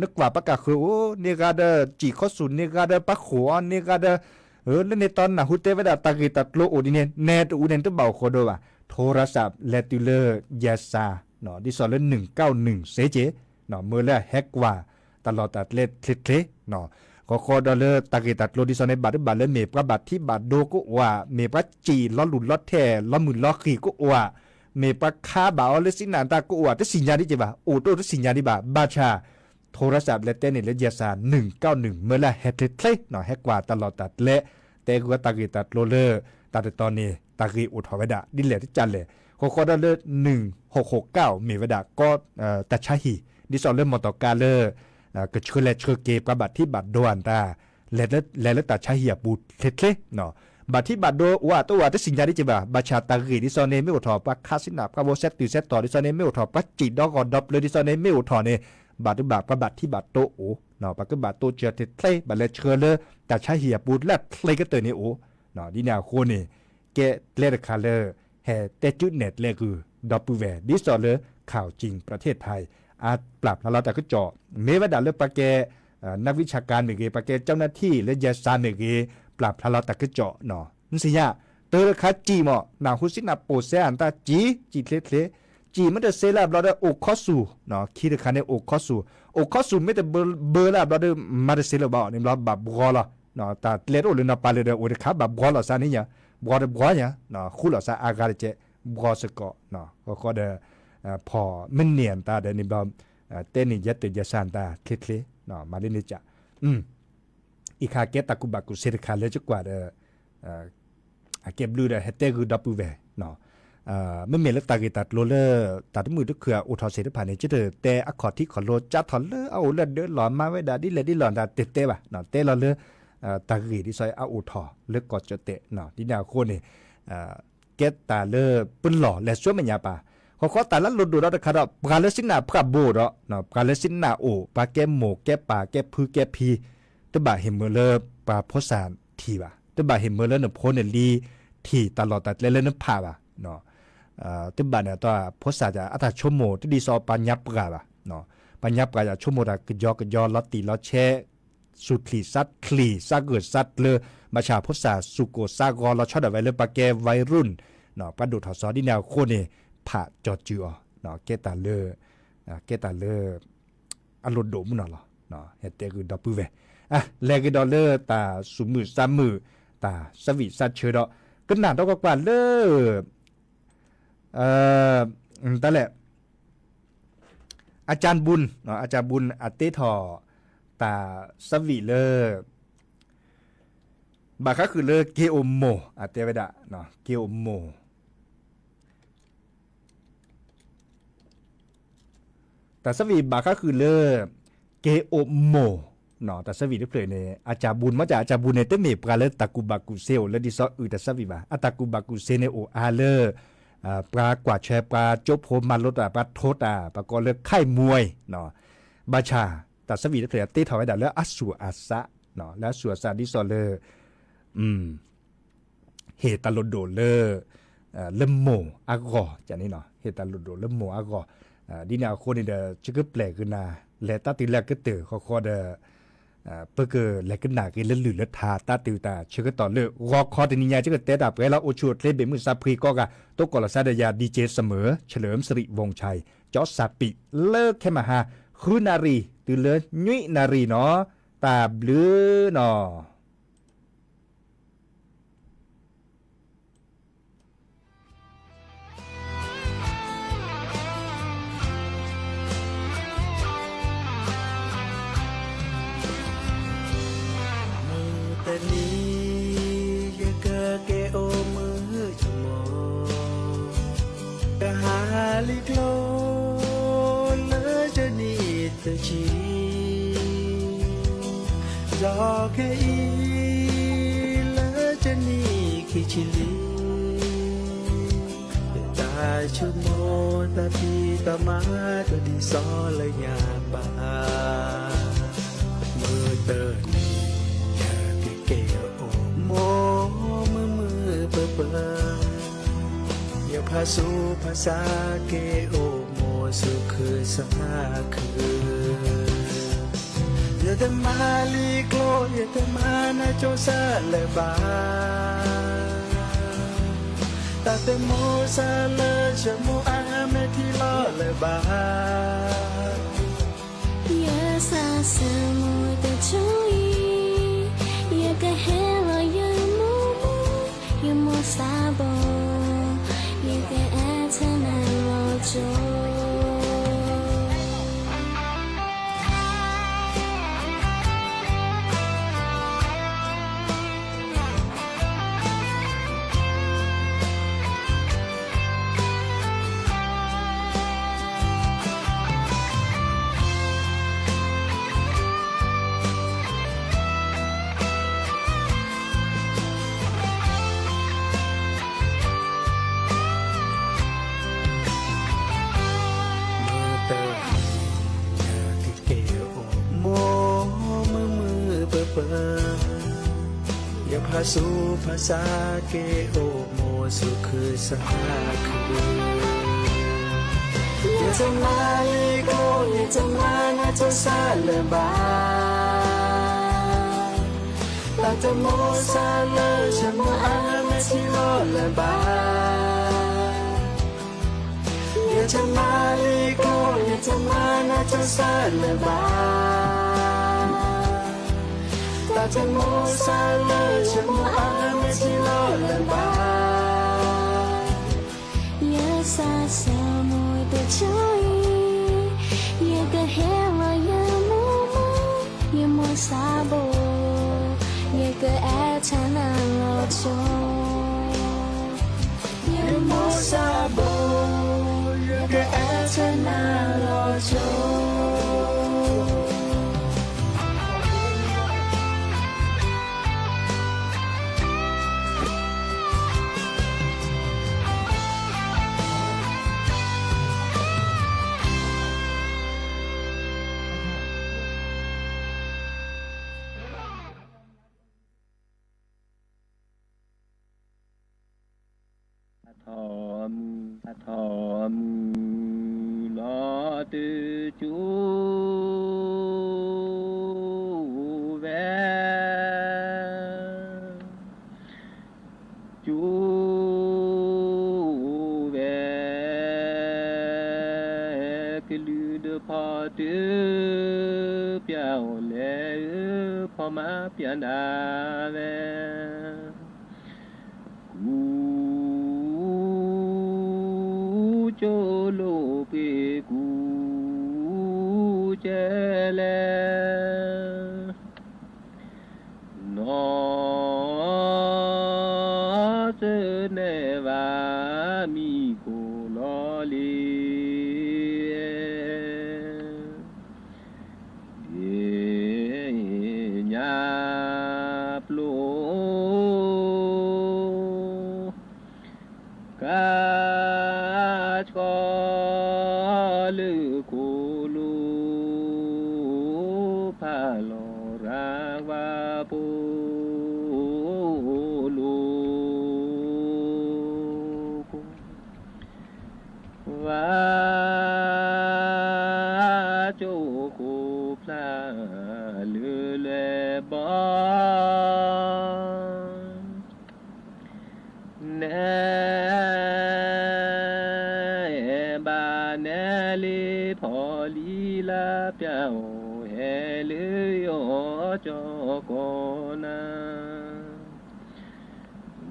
နကွၢ်ပှၤကဃၢၤအိၣ်န့ၢ်ဂၤဒီး စံၣ်ခီစူၣ်န့ၢ်ဂၤဒီး ပှၤဃိာ်အီၤန့ၢ်ဂၤဒီး, လၢန့ၣ်တီနၢ်ဟူတဲဝဲဒၣ်တၢ်ဂ့ၢ်တၢ်ကျိၤအိၣ်ဒ်န့ၣ် နဲတအူန့ၣ်တဘၣ်အိၣ်ဃိဒိဘၣ်, ထိရစးလဲၤတုၤလၢ ယဲစၢ် ဒ်သိးလၢ နုၢ်ကၢၣ်နုၢ် စ့က့ မ့ၢ်လၢအဟဲကွၢ်တၢ်လီၢ်တၢ်ကျဲချ့ချ့, ဃီဃီဒီးလၢတၢ်ဂ့ၢ်တၢ်ကျိၤဒ်သိးန့ၣ် ဘၣ်တဘၣ်လၢမ့ၢ်ပှၤဘၣ်ထံဘၣ်ဒိကအိၣ်ဧါ, မ့ၢ်ပှၤစံၣ်လီၤလူၢ်လီၤထဲၣ်လီၤမုၢ်လီၤဃံၤကအိၣ်ဧါ, မ့ၢ်ပှၤခးဘၣ်အီၤလၢစံနၣ်တၢ်ကအိၣ်ဧါ တသ့ၣ်ညါဒ်က့ၤဘၣ်, အိၣ်တအိၣ်တသ့ၣ်ညါဒ်ဘၣ်, ဘၣ်ဆၣ် ထိရစးလဲၤတဲန့ၣ်လၢ ယဲစၢ် နုၢ်ကၢၣ်နုၢ် မ့ၢ်လၢအဟဲချ့ချ့ ဟဲကွၢ်တၢ်လီၢ်တၢ်ကျဲ, တဲဂုာ်တၢ်ဂ့ၢ်တၢ်ကျိၤလၢ တၢ်တတီၤန့ၣ် တၢ်ဂ့ၢ်အိၣ်ထီၣ်ဝဲဒၣ် ဒ်လဲၣ်တကးလဲၣ်, ဃီဃီဒီးလၢ နုၢ်ဟီၣ်ဃိးကၢ် မ့ၢ်ဝဲဒၣ်ကီ တၢ်ဆါဟံၣ် ဒ်သိးလၢမီၢ်တီၢ်ကါလၢ ကဆှၢလဲၤဆှၢက့ၤ ပှၤဘၣ်ထံဘၣ်ဒိအတၢ် လဲၤလၢတၢ်ဆါဟံၣ်အပူၤချ့ချ့, ဘၣ်ထံဘၣ်ဒိအိၣ်ဧါတအိၣ်ဧါ တသ့ၣ်ညါဒ်က့ၤဘၣ်, ဘၣ်ဆၣ်တၢ်ဂ့ၢ်ဒ်သိးန့ၣ် မ့ၢ်အိၣ်ထီၣ်ပှၤခးစံနၣ် ပှၤဝဲဆဲးတုၤဆဲးတီၤဒ်သိးန့ၣ် မ့ၢ်အိၣ်ထီၣ်ပှၤစံၣ်ဒီဂီၤဒီပျၢၤဒ်သိးန့ၣ် မ့ၢ်အိၣ်ထီၣ်န့ၣ် ဘၣ်တဘၣ်ပှၤဘၣ်ထံဘၣ်ဒိအိၣ်, ပှၤကဘၣ်တိစၢၤချ့ချ့ ဘၣ်လဲၤဆှၢလၢတၢ်ဆါဟံၣ်အပူၤလၢချ့ကတၢၢ်န့ၣ်အိၣ်, ဒ်န့ၣ်အဃိန့ၣ် ကဲကျဲတခါလၢ ဟဲတဲကုနဲၣ်ကျဲဂုာ် ဒီပုၢ်ဝဲၢ် ဒ်သိးလၢ ข่าวจริงประเทศไทย အပျၢ်ဖျါလီၤတၢ်ကစီၣ် မ့ၢ်ဝဲဒၣ်လၢပှၤကဲ นักวิชาการ မ့ၢ်ဂ့ၤ ပှၤကဲ เจ้าหน้าที่ လၢ ယဲစၢ် မ့ၢ်ဂ့ၤ ပျၢ်ဖျါလီၤတၢ်ကစီၣ်, နစံးညါ တၢ်တခါစံၣ်မး နၢ်ဟူစံနၣ်ပိာ်စဲအတၢ်စံၣ် စံၣ်ချ့ချ့, စံၣ်မ့ၢ်တစ့လၢအဘျီဒီး အိၣ်ခီစူၣ်, ခံတခါန့ၣ် အိၣ်ခီစူၣ်, အိၣ်ခီစူၣ်မ့ၢ်တဘၢလၢအဘျီဒီး မၤတစ့လၢၤဘၣ်အီၤန့ၣ်ဘျီ ဘၣ်ဘှီလီၤ, တၢ်ကျဲတအိၣ်လၢနီၢ်ပၤလၢၤဒီး အိၣ်တခါဘၣ်ဘှီလီၤစ့န့ၣ်ညါ, ဘှီတဘှီညါ, ဃူလီၤစ့အါဂၤတကဲး, ဘှီစ့ၢ်ကီး, ဃီဃီဒီး ဖီၣ်မ့ၢ်န့ၢ်အတၢ်ဒီးန့ၣ်ဘျီ တဲန့ၣ်ယဲတၢ်ယဲစၢ်အတၢ်ချ့ချ့, မၤလၢန့ၣ်က အံၤခါကဲတၢ်ကူၣ်ဘၣ်ကူၣ်စ့တခါလၢယကွၢ်ဒီး အကဲဘျုးဒီးဟဲတဲဂုာ်ဒီပုၢ်ဝဲၢ်, မ့မ့ၢ်လၢတၢ်ဂ့ၢ်တၢ်ကျိၤလၢ တၢ်တမုာ်တခုၣ်အအိၣ်ထီၣ်စ့ၢ်တဖၣ်န့ၣ် ကတတဲအခီၣ်ထံးခီၣ်လိ ကၢ်ထီၣ်လၢအအိၣ်လၢဒၢလီၤ မၤဝဲဒၣ်ဒ်လဲၣ်ဒ်လဲၣ်တၢ်တတဲဘၣ်, တဲလီၤလၢ တၢ်ဂ့ၢ်ဒ်သိးအအိၣ်ထီၣ်လၢကီၢ်ကၠီၣ်တဲာ်, ဒ်န့ၣ်အဃိန့ၣ် ကဲတၢ်လၢပလီၢ်လဲၤဆူမဲာ်ညါပၢ်, ဃီဃီတၢ်လၢလိၣ်ဒိၣ်ဒီးတခါဒီး ပှၤလၢစံနၣ်ဖှၢဘိဒီး ပှၤလၢစံနၣ်အိၣ် ပှၤကဲမိၢ်ကဲပၢ်ကဲဖုကဲဖံ တဘၣ်ဟ့ၣ်မၢလၢပှၤဖိစၢ်ထံၣ်ဘၣ်, တဘၣ်ဟ့ၣ်မၢလၢနဖိနလံၤထံၣ်တၢ်လီၢ်တၢ်ကျဲလၢနဖးဘၣ်, တဘၣ်န့ၣ်အတီၢ် ဖိစၢ်အတၢ်ဆိကမိၣ် တဒ်သိးပှၤညါပှၢ်ဘၣ်, ပှၤညါပှၢ်ယဆိကမိၣ်တၢ်ကယီကယီ လီၤတံၢ်လီၤဆဲး စူၢ်ချံၣ်စးချံၣ် စးဂၢၢ်စးကျၢၤ, ဘၣ်ဆၣ်ဖိစၢ်စူၢ်ကိၢ်စးဂီၤ လီၤဆီဒၣ်ဝဲလၢပှၤကဲ วัยรุ่น ပှၤဒိၣ်ထီၣ်စီၤ ဒ်န့ၣ်အဃိန့ၣ် ဖးကၠီၤစုအီၤ, ကဲတၢ်လၢ ကဲတၢ်လၢ အလိၣ်ဒိၣ်မုၢ်နီၢ်လီၤ, ဟဲတဲဂုာ်ဒီပုၢ်ဝဲၢ်, လဲၤက့ၤဒီးလၢတၢ်စူၣ်မုာ်စၢ်မုာ် တၢ်သးဝံၣ်သးဆၢဒီး ကနၣ်ဒီးကွၢ်ကွၢ်လၢ တၢ်လဲၣ် อาจารย์บุญ อาจารย์บุญ အတ့ထီၣ် တၢ်သးဝံၣ်လၢ ဘၣ်ဃးဃုာ်လၢ က့ၤအိၣ်မိၢ် အတဲဝဲဒၣ် က့ၤအိၣ်မိၢ် တၢ်သးဝံၣ်ဘၣ်ဃးဃုာ်လၢ က့ၤအိၣ်မိၢ်, တၢ်သးဝံၣ်တဖျၢၣ်န့ၣ် အစၢ်ဘူၣ် မ့ၢ်စၢ် အစၢ်ဘူၣ်န့ၣ် တမ့ၢ်ပှၤလၢတၢ်ကူၣ်ဘၣ်ကူၣ်စ့အိၣ်လၢဒ်သိးအုၣ်တၢ်သးဝံၣ်ဘၣ်. အတၢ်ကူၣ်ဘၣ်ကူၣ်စ့န့ၣ်အိၣ်အါလၢ ပှၤကွၢ်ထွဲ ပှၤကၠိဖိမၤလိတၢ် ပှၤထိတၢ် ပှၤကိးလၢ ค่ายมวย ဘၣ်ဆၣ် တၢ်သးဝံၣ်တဖျၢၣ်တ့ထီၣ်ဝဲဒၣ်လၢအစူၢ်အစး, လၢအစူၢ်အစးဒ်သိးလၢ ဟ့ၣ်တၢ်လိၣ်ဒိၣ်လၢ လၢမိၢ်အဂီၢ်န့ၣ်, ဟ့ၣ်တၢ်လိၣ်ဒိၣ်လၢမိၢ်အဂီၢ်, ဒ်န့ၣ်အဃိန့ၣ်ဒီး ဆၢကပျဲၢ်ကနၣ် လဲၤတၢ်တုၤလၢအကတၢၢ်ဃီဃီဒီး ပကလဲၤကနၣ်က့ၤလၢလုၢ်လၢထါ တၢ်တုၤတၢ်ဆၢကတီၢ်လၢ ဂီၤခီတနံၤညါ ဆၢကတဲတၢ်ပှဲၤလီၤ အိၣ်ဆူၣ်အိၣ်ချ့ဘ့ၣ်မုၢ်သးဖှံကိးဂၤ တိကိးလီၤသးဒီးယၤ DJ Summer เฉลิมสิริวงศ์ชัย ကၠီစၢ်ပံး လၢခဲမဟါ ဃုနၣ်ရံၣ် တုၤလၢနွံနၣ်ရံၣ်နီၤ, တၢ်ဘျုးနီၤ. မုၢ်တနံၤ ယကက့ၤအိၣ်မုၢ်တမီၤ, ကဟးလံၤကျိလၢယနံၣ်တဆံ, ဒီးခဲအံၤ လၢယနံၣ်ခံဆံလံ တၢ်ဆိကမိၣ်တၢ်ဖံးတၢ်မၤ တဒ်သိးလၢညါဘၣ်. မုၢ်တနံၤ ယကက့ၤအိၣ်မိၢ်မုာ်မုာ်ပၢၤပၢၤ, ယဖးဆူဖးဆါက့ၤအိၣ်မိၢ်ဆူခ ဆါခု, ယတမၤလံၤကျိ ယတမၤနၤကၠိစၢ်လၢၤဘၣ်, တၢ်တမိၣ်စၢ်လၢ ယမိၢ်အါမဲာ်ထံလီၤလၢၤဘၣ်. ယစးဆၢမိၢ်တကၠိအံၤ, ယကဟဲလီၤယမိၢ်မိၢ်, ယမိၢ်စၢ်ဘိ, ယကအဲၣ်ထဲနၤလီၤကၠိ. မုၢ်တနံၤ ယကက့ၤအိၣ်မိၢ်မုာ်မုာ်ပၢၤပၢၤ, ယဖးဆူဖးဆါက့ၤအိၣ်မိၢ်ဆါခုဆါခု, ယတမၤလံၤကျိ ယတမၤနၤကၠိစၢ်လၢၤဘၣ်, တၢ်တမိၣ်စၢ်လၢ ယမိၢ်အါမဲာ်ထံလီၤလၢၤဘၣ်. ယတမၤလံၤကျိ ယတမၤနၤကၠိစၢ်လၢၤဘၣ်, တၢ်တမိၣ်စၢ်လၢ ယမိၢ်အါမဲာ်ထံလီၤလၢၤဘၣ်. ယစးဆၢမိၢ်တကၠိအံၤ, ယကဟဲလီၤယမိၢ်မိၢ်, ယမိၢ်စၢ်ဘိ, ယကအဲၣ်ထဲနၤလီၤကၠိ. ယမိၢ်စၢ်ဘိ, ယကအဲၣ်ထဲနၤလီၤကၠိ. ထီၣ်မုၢ်ထီၣ်ထီၣ်မုၢ်လီၤတကၠိဝဲ, ကၠိဝဲ, ကလုာ်ဒူၣ်ဖီတၢၣ်ပျၢ်အီၤလဲၣ်ဧၢ, ဖီမါပျၢ်နၤဝဲ ကူကၠိလိာ်ပှ့ၤကူကၠဲလဲၣ်, နီၢ်စၢၤနဲၣ်ဘၣ်မံၤကိၢ်လီၤလံ, ဒ့ၣ်ညါပျိ ကါဆှီလၢခိၣ်လိၤ ဖးလီၤရၤဝါပိာ်လိၤ ဝါကၠိခိၣ်ဖျါလၢလွဲၢ်ဘီ နဲဘၣ်နဲလ့ဖီလံလါ ပျၢ်အီၤဟဲလၢယီၤကၠီကီၢ်နၤ,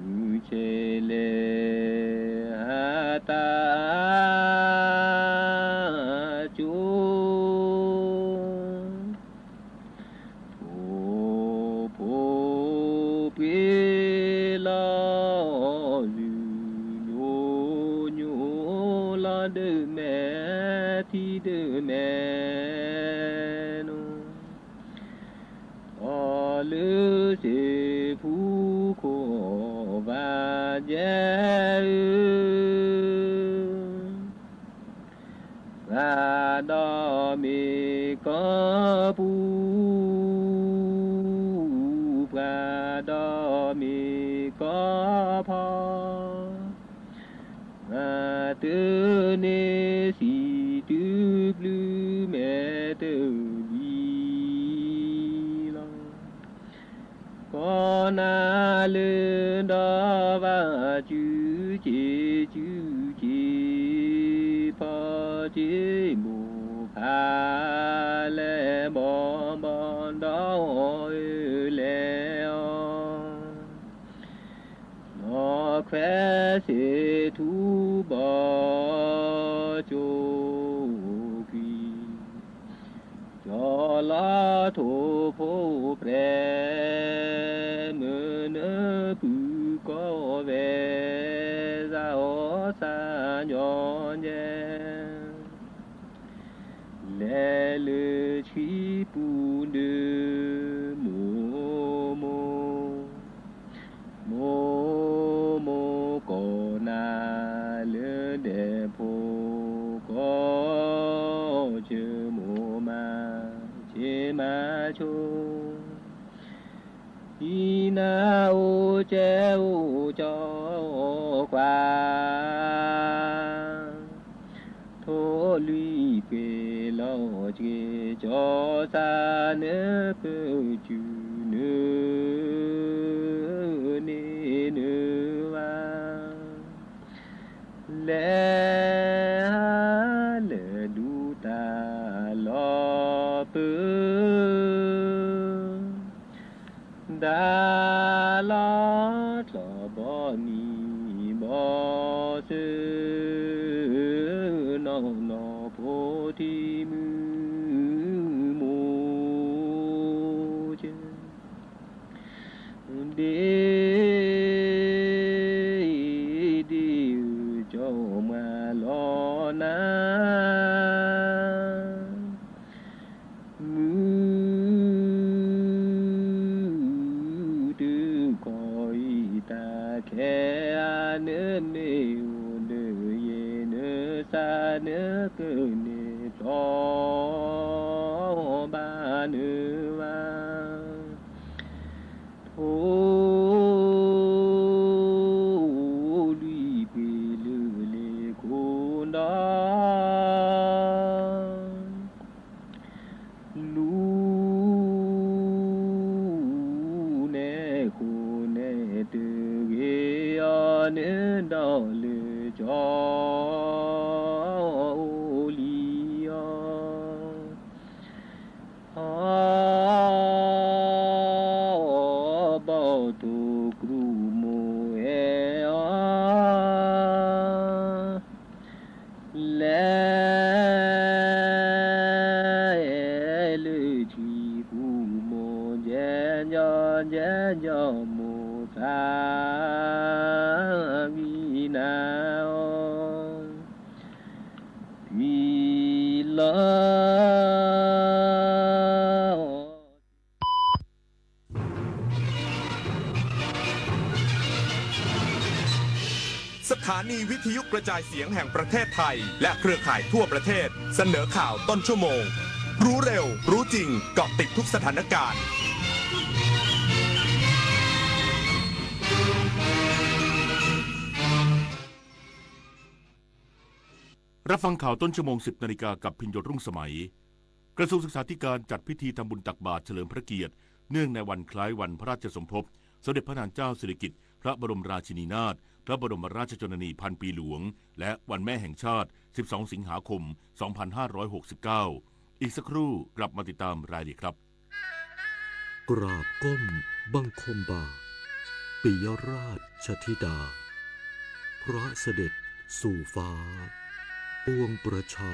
မုၢ်ဆဲးလဲၤဟးတၢ်ကၠိ ဖိဖိပှ့ၤလီၤ လုၢ်ညိညိလီၤ ဒၢမဲာ် ထံဒၢမဲာ်နီၤ, အီၤလၢစ့ၢ်ဖူခိၣ် ဘၣ်ယဲၢ်ဧၢ ပှၤဒီးမ့ၢ်ကီၢ်ပူၤ, ပှၤဒီးမ့ၢ်ကီၢ်ဖီ, ပှၤတန့ၢ်စံးတုၤ လံလီၤ. ကိးနၤလၢဒီးဘၣ် စုစ့ၣ်စုစ့ၣ် ဖီစ့ၣ်မိၢ်ဖးလဲၢ် ဘီဘီဒီးအီၤအၢလဲၣ်အီၤ နီၢ်ခွဲးစ့ၣ်ထူဘီၣ်ကၠိကွံာ် ကၠီလီၤထိၣ်ဖိပြဲၤ မုၢ်နုာ်ပုၢ်ကီၢ်ဝဲ စးအီၣ်စးညီညဲ လဲၤလၢဆံပူၤဒုး မိၢ်မိၢ် မိၢ်မိၢ်ကိးနၤလၢဒဲးဖိ ကိးဆၢမိၢ်မၤဆ့မၤဆိ ဟံးနၤအိၣ်ကဲအိၣ်ကၠီကွၢ် ထိၣ်လွံၢ်ပှ့ၤလီၤစှ့ၤ ကၠီစၢ်နၢပၢၢ် ကုနုာ်န့ၢ်နုာ်ဝါ လဲၤဟးလၢဒူတၢ်လီၤပၢၤ ဒၣ်လီၤကျီၢ်ဘီနံၤဘီဆၢ နီၢ်နီၢ်ဖိထံမုၢ်မိၢ်ကၠၢ ဒ့ဒ့ဧၢ ကၠီမၤလီၤနၤ မုၢ်တခီအံၤ တၢ်ခဲအံၤ နမ့ၢ်အိၣ်ဒီးယဲ နစၢ်နကန့ၢ်ဖျီဘၣ်နုာ်ဘၣ် ထိၣ်လွံၢ်ပှ့ၤလၢလ့ၣ်ခိၣ်ဒီး လူၤနဲၣ်ဃိနဲၣ်တဂ့ၤအီၤ နဒီးလၢကၠီအိၣ်လံအီၤ အီဘီၣ်ထိၣ်ကြူၢ်မိၢ်အဲၣ်အီၤ လဲၤလၢထံပူၤမိၢ် ကဲကၠီကဲကၠီမိၢ်သး ဂံၢ်နၤအီၤ ကွံာ်လီၤ สถานีวิทยุกระจายเสียงแห่งประเทศไทย และเครือข่ายทั่วประเทศ เสนอข่าวต้นชั่วโมง รู้เร็ว รู้จริง เกาะติดทุกสถานการณ์ รับฟังข่าวต้นชั่วโมง สิบนาฬิกา กับพิญโยรุ่งสมัย กระทรวงศึกษาธิการจัดพิธีทำบุญตักบาตรเฉลิมพระเกียรติ เนื่องในวันคล้ายวันพระราชสมภพ สมเด็จพระนางเจ้าสิริกิติ์ พระบรมราชินีนาถ พระบรมราชชนนีพันปีหลวง และวันแม่แห่งชาติ สิบสอง สิงหาคม สองพันห้าร้อยหกสิบเก้า อีกสักครู่กลับมาติดตามรายละเอียดครับ กราบก้มบังคมบาท ปิยราชธิดา พระเสด็จสู่ฟ้า ปวงประชา